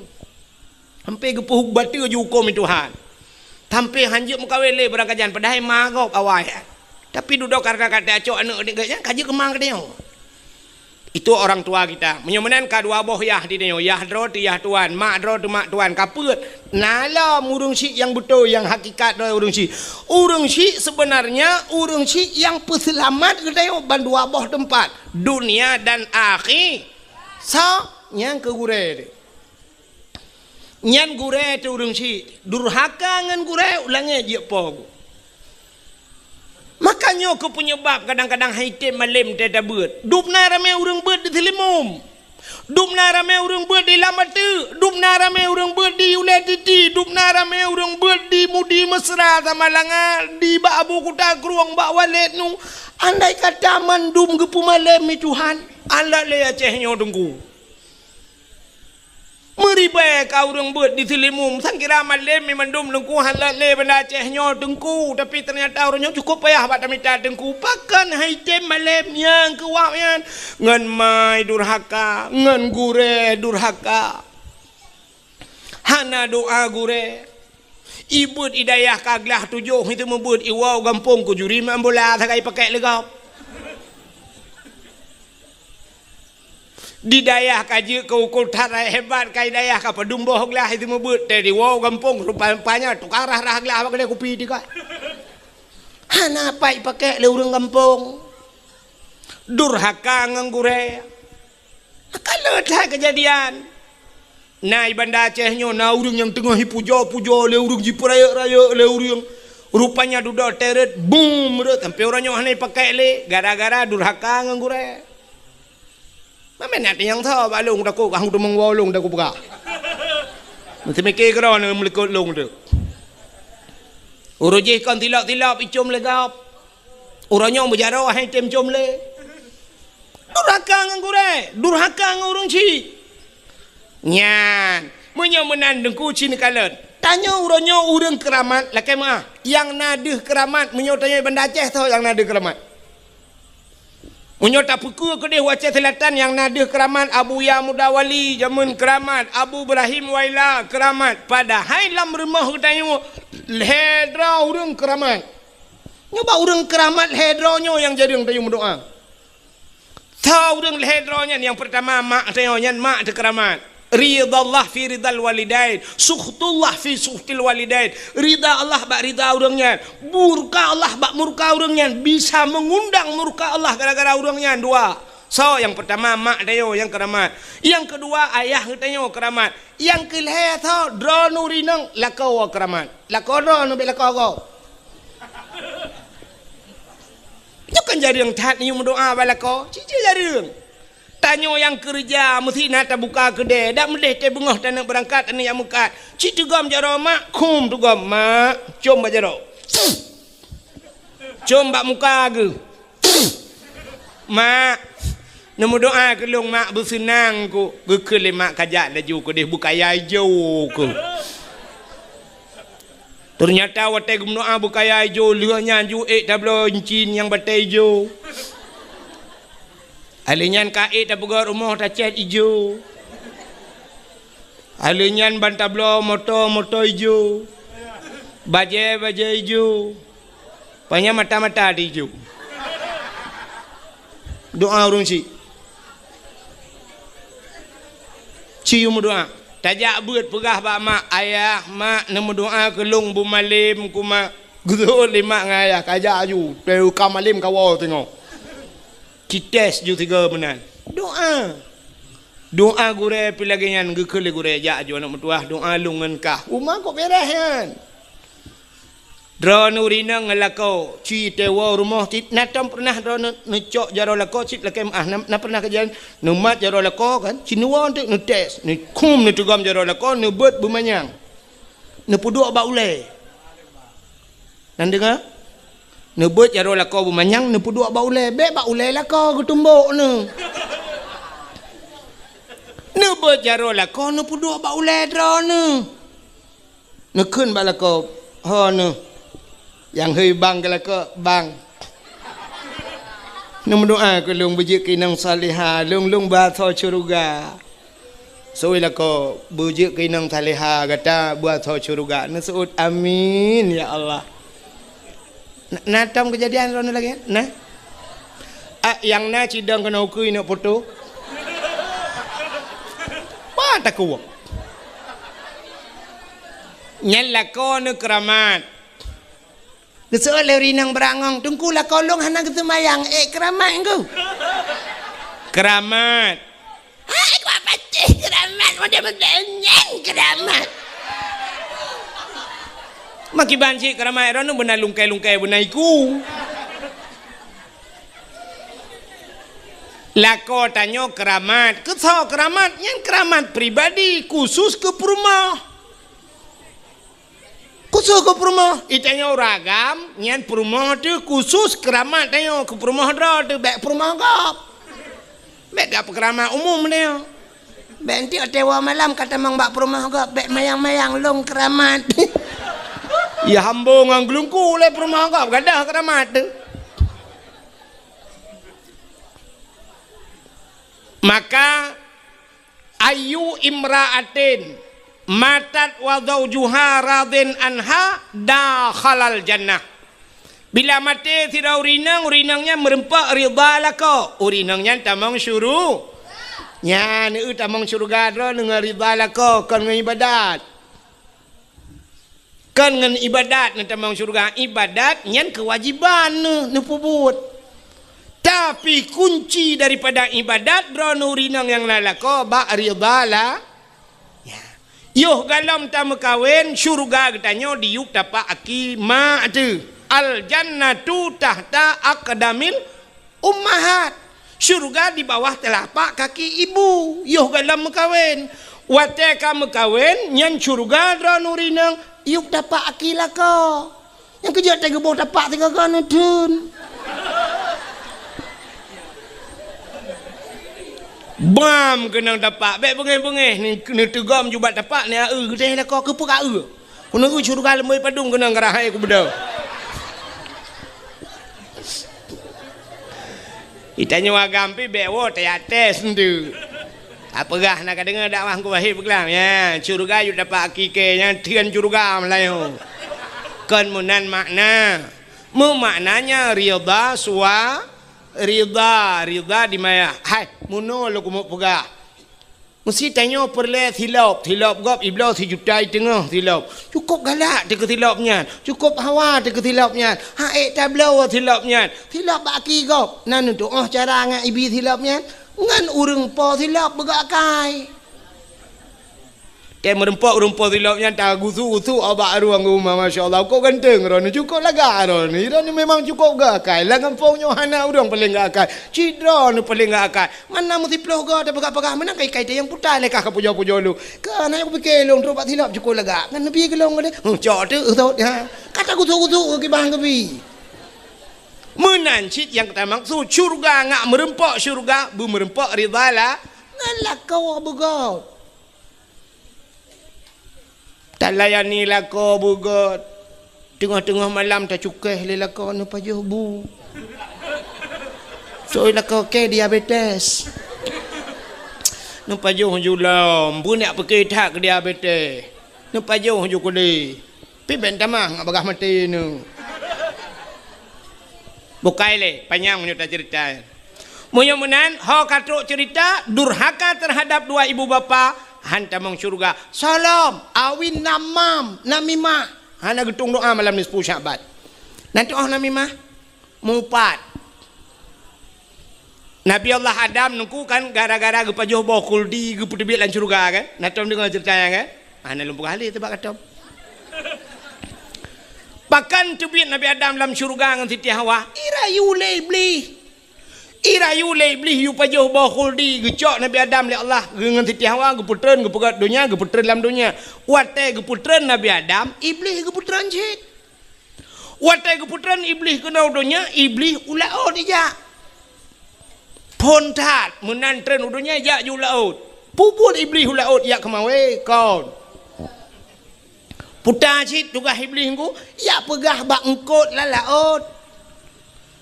Sampai geupeuhu bateu ju huköm Tuhan. Sampai han jeuet meukawen lé barangkajan, padahai ma gob awai. Tapi dudoe karena ka tacok aneuk geuh nyan, ka jeuet keu ma geutanyoe. Itu orang tua kita. Meunyoe meunan ka dua boh yah di tanyoe, yah droe teuh yah tuan, mak droe teuh mak tuan, ka peuet. Na lom ureueng chik nyang beutôi, nyang hakikat droe ureueng chik. Ureueng chik sebenarnya ureueng chik nyang peuseulamat geutanyoe ban dua boh teumpat, dunia dan akhi-, sa-, nyang keu gurèe teuh. Nyan gurèe teuh ureueng chik, durhaka ngon gurèe, u langèt jeuet po. Maka nyoe keuh peunyeubab kadang-kadang han item malem teutabeuet. Dum na ramè ureueng beuet di Seulimum. Dum na ramè ureueng beuet di Lam Ateuk. Dum na ramè ureueng beuet di Ulèe Titi. Dum na ramè ureueng beuet di Mudi Mesra, Samalanga, di bak Abu Kuta Krueng, bak Waled Nu. Andai kata mandum geupeumalem lé Tuhan, alat lé Aceh nyoe Teungku. Meuribèe ka ureueng beuet di Seulimum, sangkira malem mandum Teungku han lé Banda Aceh nyoe Teungku, tapi teunyata ureueng nyoe cukup payah bak tamita Teungku. Pakon han item malem nyang keu awak nyan? Ngon ma durhaka, ngon gurèe durhaka. Hana doa gurèe. Ibeuet i dayah ka glah tujoh, itu meubeuet iwoe gampông keu juri main bola sagai pakèk lé gob. Di dayah ka jeuet keu ukul that hebat, ka i dayah ka padum boh glah itu meubeuet, teuh iwoe gampông rupa-, rupanya tukang rhah-rhah glah bak keudè kupi teuka. Hana pat ipakèk lé ureueng gampông. Durhaka ngon gurèe. Maka le that keujadian. Na i Banda Aceh nyoe na ureueng nyang teungoh ipujoe-pujoe lé ureueng, jipeurayeuk-rayeuk lé ureueng. Rupanya dudoe teuh rhot, bum, rhot, sampoe uroe nyoe hana ipakèk lé gara-gara durhaka ngon gurèe. Mamèn na teunyang tho bak lôn takot, kah teumong woe lôn takot peugah. Meuteumike keudroe neuh meulikot lôn teuh. Uroe jih kon tilop-tilop icom lé gob. Uroe nyoe meujaroe hai tem com lé. Durhaka ngon gurèe, durhaka ngon ureueng chik. Nyan, meunyoe meunan Teungku ci neukalon. Tanyoe uroe nyoe ureueng keuramat lakèe meu'ah. Nyang na deuh keuramat, meunyoe tanyoe Banda Aceh tho nyang na deuh keuramat. Meunyoe tapeukeue keudeh u Aceh Selatan nyang na deuh keuramat, Abuya Muda Wali jameun keuramat, Abu Ibrahim Waila keuramat. Padahai lam rumoh geutanyoe lhèe droe ureueng keuramat. Nyoe bak ureueng keuramat lhèe droe nyoe nyang jareueng tanyoe meudoa. Tho ureuëng lhée droe nyan, nyang peurtama mak tanyoe nyan, mak teukeuramat. Ridallah fi ridal walidain, sukhtullah fi sukhtil walidain. Rida Allah bak rida ureuëng nyan, murka Allah bak murka ureuëng nyan, bisa meungundang murka Allah gara-gara ureuëng nyan dua. So, nyang peurtama mak tanyoe nyang keuramat. Nyang keudua ayah geutanyoe keuramat. Nyang keulhée tho droeneuh ureuëng inong lakoe keuramat. Lakoe droeneuh bék lakoe gob. Nyoe kan jareueng that neuyue meudoá bak lakoe, cit-cit jareueng. Tanyoe nyang keureuja meusti na tabuka keudée, dak meudeh teuh beungoh taneuk beurangkat aneuk nyang meukat. Cit teugom jaroe mak, khum teugom mak, com bak jaroe. Com bak muka geuh. Mak, neumeudoá keu lôn mak, beuseunang ku. Geukheun lé mak kajak laju keudeh beukaya ijo keuh. Teunyata watée geumeudoá beukaya ijo, lheueh nyan ju ék tabloe incin nyang batée ijo. Alheuh nyan ka ék tapeugöt rumoh tacét ijo. Alheuh nyan ban tabloe moto, moto ijo. Bajée, bajée ijo. Panyang mata-mata di ijo. Doá ureuëng syiek. Ci yue meudoá. Tajak beuet peugah bak mak, "Ayah, mak, neumeudoá keu lôn beumalém ku, mak." Geuseuôt lé mak ngon ayah, kajak aju. Teuka malém kawoe singoh. Cites ju sigoe meunan. Doá. Doá gurée pih lagée nyan, geukheun lé gurée, "Jak aju aneuk meutuwah, doá lôn ngon kah." Uma kok beres nyan. Droeneuh ureuëng inong ngon lakoe, ci tewoe rumoh cit, na tom peureunah droeneuh neucok jaroe lakoe cit lakée meuáh, na, na peureunah kejadian neumat jaroe lakoe kan, ci neuwoe teuk neutes, neukhum neuteugom jaroe lakoe, neubeuet beumanyang. Neupeuduek bak ulée. Na neudeungoe? Neubeuet jaroe lakoe beumanyang, neupeuduek bak ulée. Bék bak ulée lakoe geutumbok neuh. Neubeuet jaroe lakoe, neupeuduek bak ulée droeneuh. Neukheun bak lakoe, "Ho neuh, nyang hei bang keu lakoe, bang. Neumeudoá keu lôn beujeuet keu inong salihah, lôn, lôn beuasoe syeuruga." Seuôt lakoe, "Beujeuet keu inong salihah gata beuasoe syeuruga." Neuseuôt, "Amin, ya Allah." Na, na tom keujadian droeneuh lagée nyan? Na? Ah, nyang na cidong keunoe ukui neuk poto. Bah takuwok. Nyan lakoe neuh keuramat. Geuseuôt lé ureuëng inong beurangong, "Teungku, lakoe lôn hana geuseumayang, ék keuramat ngku." Keuramat. Hai, kuat patéh keuramat, model-model nyan keuramat. Makiban cit keuramat, droeneuh beuna lungkai-lungkai beuna iku. Lakoe tanyoe keuramat, keu soe keuramat, nyan keuramat pribadi, khusus keu peurumoh. Khusus keu peurumoh, i tanyoe ureuëng agam, nyan peurumoh teuh khusus keuramat tanyoe, keu peurumoh droe teuh, bék peurumoh gob. Bék gak peukeuramat umum tanyoe. Bék enteuk watée woe malam ka tamong bak peurumoh gob, bék mayang-mayang lôn keuramat. Ya hambo ngon geulungku lé peurumoh gob, gadôh keuramat teuh. Maka, "Ayyu imra'atin matat wa zaujuha radin anha dakhalal jannah." Bila maté sidroe ureuëng inong, ureuëng inong nyan meurumpok ridha lakoe, ureuëng inong nyan tamong syuru-, nyan, eu, tamong syeuruga droeneuh ngon ridha lakoe, kon ngon iébadat. Kon ngon iébadat neutamong syeuruga. Iébadat nyan keuwajéban neuh, neupeubuet. Tapi kunci daripada iébadat droeneuh ureuëng inong nyang na lakoe bak ridha la-, ya. Yoh gohlom tameukawen, syeuruga geutanyoe diyueb tapak aki mak teuh. Al jannatu tahta aqdamil ummahat. Syeuruga di bawah teulapak kaki ibu, yoh gohlom meukawen. Watée ka meukawen, nyan syeuruga droeneuh ureuëng inong, yueb tapak aki lakoe. Nyang keujeuet teuh geuboh tapak sigoe-goe neutheun. Bam keunong tapak, bék beungéh-beungéh, ni, neuteugom ju bak tapak, ni, eu, geudeh lakoe, keupeue ka eu. Keuneuk syeuruga leumoi padum keuneuk ngeurah hai kubeudôh. Itanyoe agam pih bék woe teuyaté seundeue. Apeugah na ka deungoe dakwah Teungku Wahid peugah, ya, syeuruga yue dapat hakiki nyan theun syeuruga meulayeue. Kon meunan makna. Meumaknanya ridha sua-, Ridha, ridha di maya. Hai, meunoe lôn keumeung peugah. Meusti tanyoe peureulée silop, silop gob ibloe sijuta i teungoh silop. Cukôp galak teuh keu silop nyan, cukôp hawa teuh keu silop nyan. Hak ék tabloe silop nyan. Silop bak aki gob. Na neutuoh cara ngon ibi silop nyan? Ngon ureuëng po silop beugok akai. Tée meureumpok-reumpok silop nyan tagusu-gusu bak ruang uma, masya Allah, kok ganteng droeneuh, cukôp lagak droeneuh. Droeneuh memang cukôp geuakai. Lam gampông nyoe hana ureuëng paleng geuakai. Cit droeneuh paleng geuakai. Mana meusiplôh goe tapeugah-peugah, meunan kai-kai teuh nyang putai lé kah ka pujoe-pujoe lôn. Ka na nyang kupike lôn trok bak silop cukôp lagak. Ngon neubi keu lôn gadeh. Huh, cok teuh sot, ha. Ka tagusu-gusu kibang keubi. Meunan cit nyang tamaksud syurga ngat meureumpok syurga, beumeureumpok ridha lah ngon lakoe beugôt. Talayani lakoe beugôt. Teungoh-teungoh malam tacukéh lé lakoe neupajoh bu. Soe lakoe kée diabetes. Neupajoh ju lom, beunyak peuke that keu diabetes. Neupajoh ju keudeh. Pih ben tamah ngat bagah maté nyoe. Bukai lé, panyang meunyoe taceurita. Meunyoe meunan, ho ka trok ceurita, durhaka teuhadab dua ibu bapa, han tamong syeuruga. Soe lom, awi namam, namimah. Hana geutueng doá malam nisfu Sya'ban. Na tuoh namimah? Mupat. Nabi Allah Adam nungku kan gara-gara geupajoh boh khuldi geupeuteubiet lam syeuruga kan? Na tom deungoe ceurita nyan kan? Ah, na lôn peugah lé teuh bak katom. Pakon teubiet Nabi Adam lam syeuruga ngon Siti Hawa? Irayu lé Iblih. Irayu lé Iblih yue pajoh boh khuldi geucok Nabi Adam lé Allah ngon Siti Hawa geupeutreun geupeugöt donya geupeutreun lam donya. Watée geupeutreun Nabi Adam, Iblih geupeutreun cit. Watée geupeutreun Iblih keunoe donya, Iblih u laôt ijak. Phon that meunan treun u donya ijak ju u laôt. Peubuet Iblih u laôt ijak keumawé kon. Puta cit tugaih Iblih ngku, ijak peugah bak eungkôt lam laôt.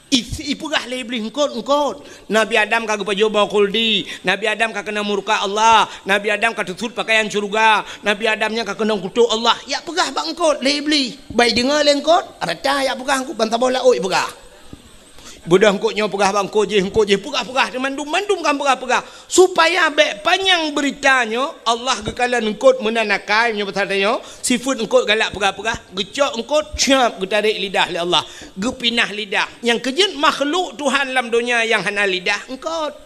I, ipeugah lé Iblih eungkôt-eungkôt. Nabi Adam ka geupajoh boh khuldi. Nabi Adam ka keunong murka Allah. Nabi Adam ka teusut pakaian syeuruga. Nabi Adam nyan ka keunong kutok Allah. Ijak peugah bak eungkôt lé Iblih. Bai deungoe lé eungkôt, rata ijak peugah eungkôt ban saboh laôt ipeugah. Beudôh eungkôt nyoe peugah bak eungkôt jéh, eungkôt jéh peugah-peugah teumandum, mandum kan peugah-peugah. Supaya bék panyang beurita nyoe, Allah geukalon eungkôt meunan akai nyoe pasal tanyoe, sifeuet eungkôt galak peugah-peugah, geucok eungkôt, cap, geutarek lidah lé Allah, geupinah lidah. Nyang keujeuet makhluk Tuhan lam donya nyang hana lidah, eungkôt.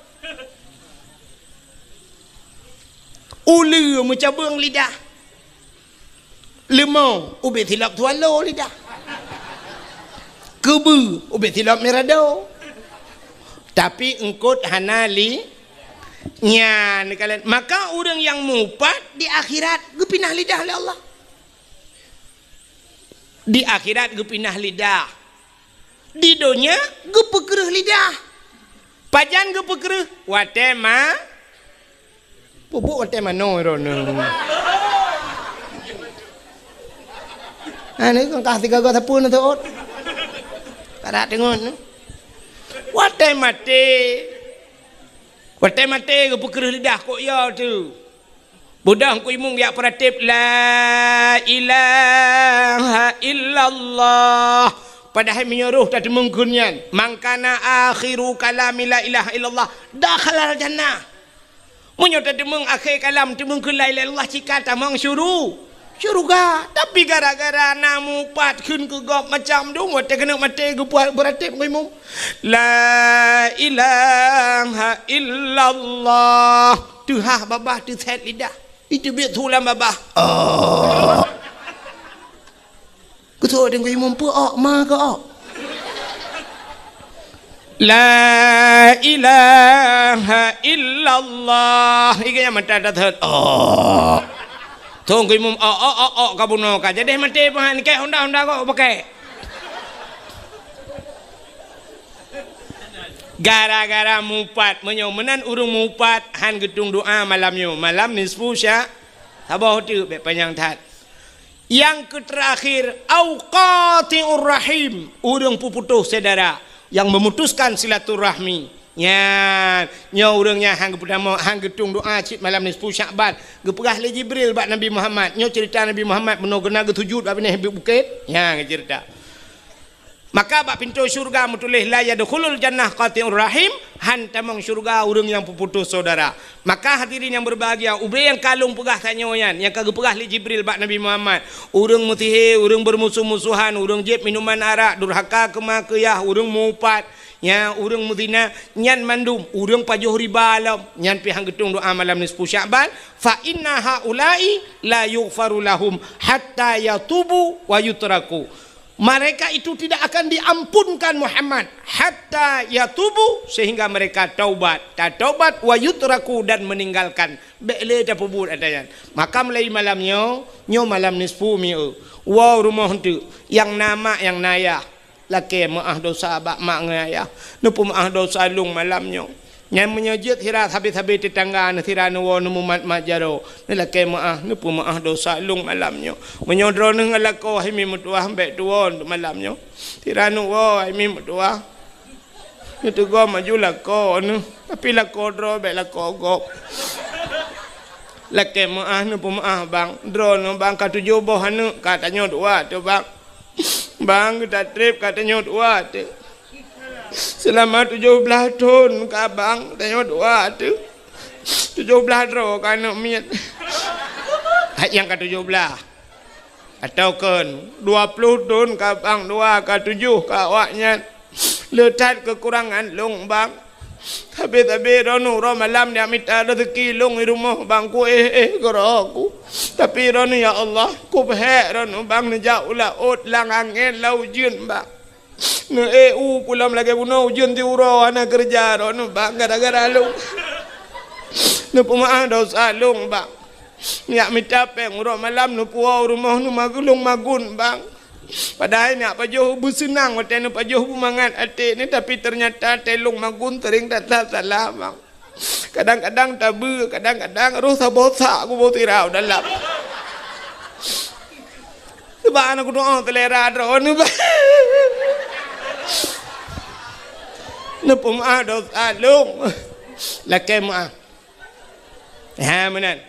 Uleue meucabeueng lidah. Leumo ubé silop swallow lidah. Keubeue ubé silop mirado. Tapi eungkôt hana li nyan kalon. Maka ureuëng nyang mupat di akhirat geupinah lidah lé Allah. Di akhirat geupinah lidah. Di donya geupeukreueh lidah. Pajan geupeukreueh? Watée ma-, peubuet watée manoe droeneuh. Hana keu kah sigaga sapeue na teuôt. Kada teungon. Watée maté. Watée maté geupeukreueh lidah kok ya tu. Beudôh Teungku Imum geujak peuratéb, "La ilaha illallah." Padahai meunyoe roh tateumeung kheun nyan, "Man kana akhiru kalami la ilaha illallah, dakhalal jannah." Meunyoe tateumeung akhé kalam teumeung kheun la ilaha illallah, cit ka tamong syuru-, syeuruga. Tapi gara-gara na mupat kheun keu gob macam dum, watée keuneuk maté geupeuratéb Teungku Imum, "La ilaha illallah." Teuhah babah teusét lidah. Iteubiet su lam babah. Oh. Keusoe Teungku Imum peu ok ma keu ok. La ilaha illallah. Iga nyang mata dah. Oh. Teungku Imum ok ok ok ok ka bunoe ka. Jadi maté pah ni kek honda-honda kok pakai. Gara-gara mupat, meunyoe meunan ureuëng mupat han geutueng doá malam nyoe, malam nisfu sya-, saboh teuk bék panyang that. Nyang keuteurakhier, au qati'ur rahim, ureuëng peuputôh syedara, nyang memutuskan silaturahmi. Nyan, nyoe ureuëng nyan han geupeutamong, han geutueng doá cit malam nisfu Sya'ban. Geupeugah lé Jibril bak Nabi Muhammad, nyoe ceurita Nabi Muhammad meunoe geuneuk geusujut bak binéh bukét. Nyan geuceurita. Maka bak pintoe syeuruga meutuléh, "La yadkhulul jannah qati'ur rahim," han tamong syeuruga ureuëng nyang peuputôh syedara. Maka hadirin nyang berbahagia, ubé nyang ka lôn peugah tanyoe nyan, nyang ka geupeugah lé Jibril bak Nabi Muhammad, ureuëng meusihé, ureuëng beurmusoh-musohan, ureuëng jieb minuman arak, durhaka keu ma keu yah, ureuëng meuupat, nya ureuëng meuzina, nyan mandum ureuëng pajoh riba lom, nyan pih han geutueng doa malam nisfu Sya'ban, "Fa inna haula'i la yughfaru lahum hatta yatubu wa yutraku." Mereka itu tidak akan diampunkan Muhammad hatta yatubu, sehingga mereka taubat, tataubat, wa yutraku, dan meninggalkan. Bék lé tapeubuet ata nyan. Maka mulai malam nyoe, nyoe malam nisfu mi'eu. Woe rumoh eunteuk, nyang na mak, nyang na yah. Lakée meuáh dosa bak mak ngon ayah. Neupeumeuáh dosa lôn malam nyoe. Nyan meunyoe jeuet sira sabe-sabe teutangga neuh sira neuwoe neumumat-mat jaroe, neulakée meuáh, neupeumeuáh dosa lôn malam nyoe. Meunyoe droeneuh ngon lakoe hai mi meutuwah bék tuwoe malam nyoe, sira neuwoe hai mi meutuwah. Neuteugom aju lakoe neuh, tapi lakoe droe bék lakoe gob. Lakée meuáh neupeumeuáh bang, droeneuh bang ka tujoh boh aneuëk ka tanyoe dua teuh bang. Bang, geuta treb ka tanyoe dua teuh. Seulama tujoh blaih thon ka bang tanyoe dua teuh. Tujoh blaih droe ka aneuëk miet. Hai nyang ka tujoh blaih. Atawa kon dua ploh thon ka bang dua ka tujoh ka awaknyan. Le that keukurangan lôn bang. Sabe-sabe droeneuh uroe malam neujak mita rezeki lôn di rumoh bang, kuéh-éh keudroe ku. Tapi droeneuh ya Allah, kupeuhék droeneuh bang neujak u laôt lam angén lam ujeuen bang. Neuék u pulam lagée bunoe ujeuen siuroe hana keureuja droeneuh bang gara-gara lôn. Neupeumeuáh dosa lôn bang. Neujak mita péng uroe malam neupuwoe u rumoh neumagulong magun bang. Padahai neujak pajoh beuseunang watée neupajoh beumangat até neuh, tapi teunyata watée lôn magun seuring that-that salah bang. Kadang-kadang tabeue, kadang-kadang roh saboh sak kuboh sira u dalam. Sabab hana kudoa seulera droeneuh bang. Neupeumeuáh dosa lôn. Lakée meuáh. Ha meunan.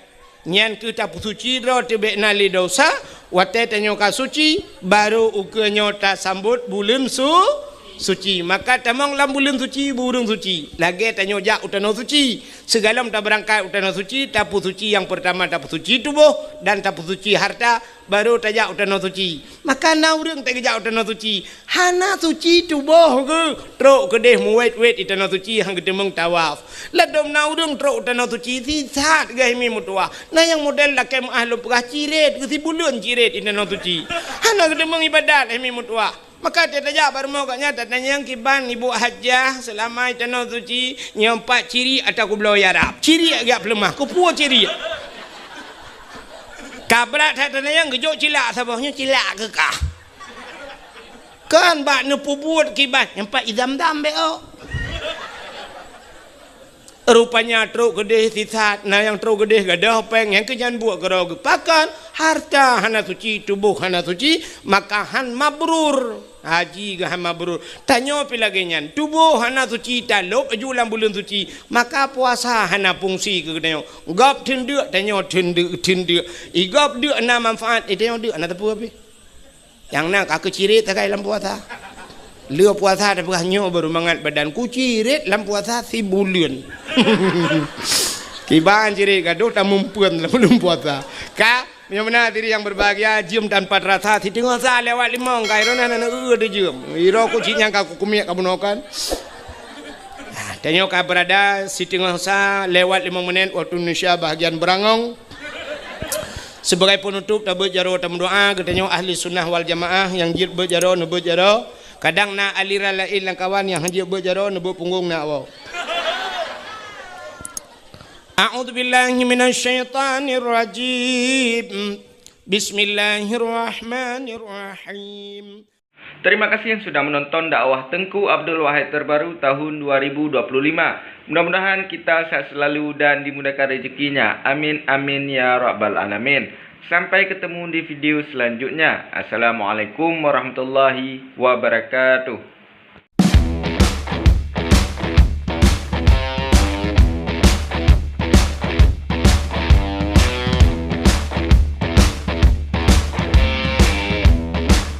Nyan keuh tapeusuci droe teuh bék na lé dosa, watée tanyoe ka suci, barô ukeue nyoe tasambot buleuen su-, suci. Maka tamong lam buleuen suci, beu ureuëng suci. Lagée tanyoe jak u tanoh suci. Sigohlom tabeurangkat u tanoh suci, tapeusuci nyang peurtama tapeusuci tuboh dan tapeusuci harta, barô tajak u tanoh suci. Maka na ureuëng teuk geujak u tanoh suci, hana suci tuboh geuh, trok keudeh meuwét-wét di tanoh suci han geuteumeung tawaf. Ladom na ureuëng trok u tanoh suci sisat geuh hai mi meutuwah. Na nyang model lakée meuáh lôn peugah cirét geuh sibuleuen cirét di tanoh suci. Hana geuteumeung iébadat hai mi meutuwah. Maka watée tajak bak rumoh gobnyan tatanyong kiban ibu hajah seulama di tanoh suci nyoe pat cirét atawa kubloe ya rab. Cirét geujak peuleumah, keupeue cirét? Ka brat that tanyoe geujok cilak saboh nyoe cilak keu kah. Kan bak neupeubuet kiban nyang pat i zam-zam bék ôk. Rupanya trok keudeh sisat, na nyang trok keudeh gadôh péng nyang keu nyan buet keudroe geuh. Pakon harta hana suci, tuboh hana suci, maka han mabrur. Haji geuh han mabrur. Tanyoe pih lagée nyan, tuboh hana suci, talôb aju lam buleuen suci, maka puasa hana fungsi keu tanyoe. Gob theun deuk, tanyoe theun deuk, theun deuk. I gob deuk na manfaat, i tanyoe deuk hana teupeu pih. Nyang na ka keucirét sagai lam puasa. Le puasa tapeugah nyoe baru mangat badan kucirét lam puasa sibuleuen. Kiban cirét gadôh tamumpeuen lam buleuen puasa. Ka Meunyoe meunan diri nyang berbahagia, jeuem tanpa terasa, siteungoh sa lewat limong, ka droeneuh hana eu teujeuem. Iroe ku cit nyang ka kukumiek ka bunoe kan. Nah, tanyoe ka berada siteungoh sa lewat limong menit waktu Indonesia bahagian Beurangong. Sebagai penutup, tabeuet jaroe tameudoa, geutanyoe ahli sunnah wal jamaah nyang jeuet beuet jaroe, neubeuet jaroe. Kadang na aliran laén lam kawan nyang han jeuet beuet jaroe, neubeuet punggong na awak. A'udzubillahi minasyaitonirrajim. Bismillahirrahmanirrahim. Terima kasih sudah menonton dakwah Tengku Abdul Wahid terbaru tahun dua ribu dua puluh lima. Mudah-mudahan kita sehat selalu dan dimudahkan rezekinya. Amin, amin, ya rabbal alamin. Sampai ketemu di video selanjutnya. Assalamualaikum warahmatullahi wabarakatuh.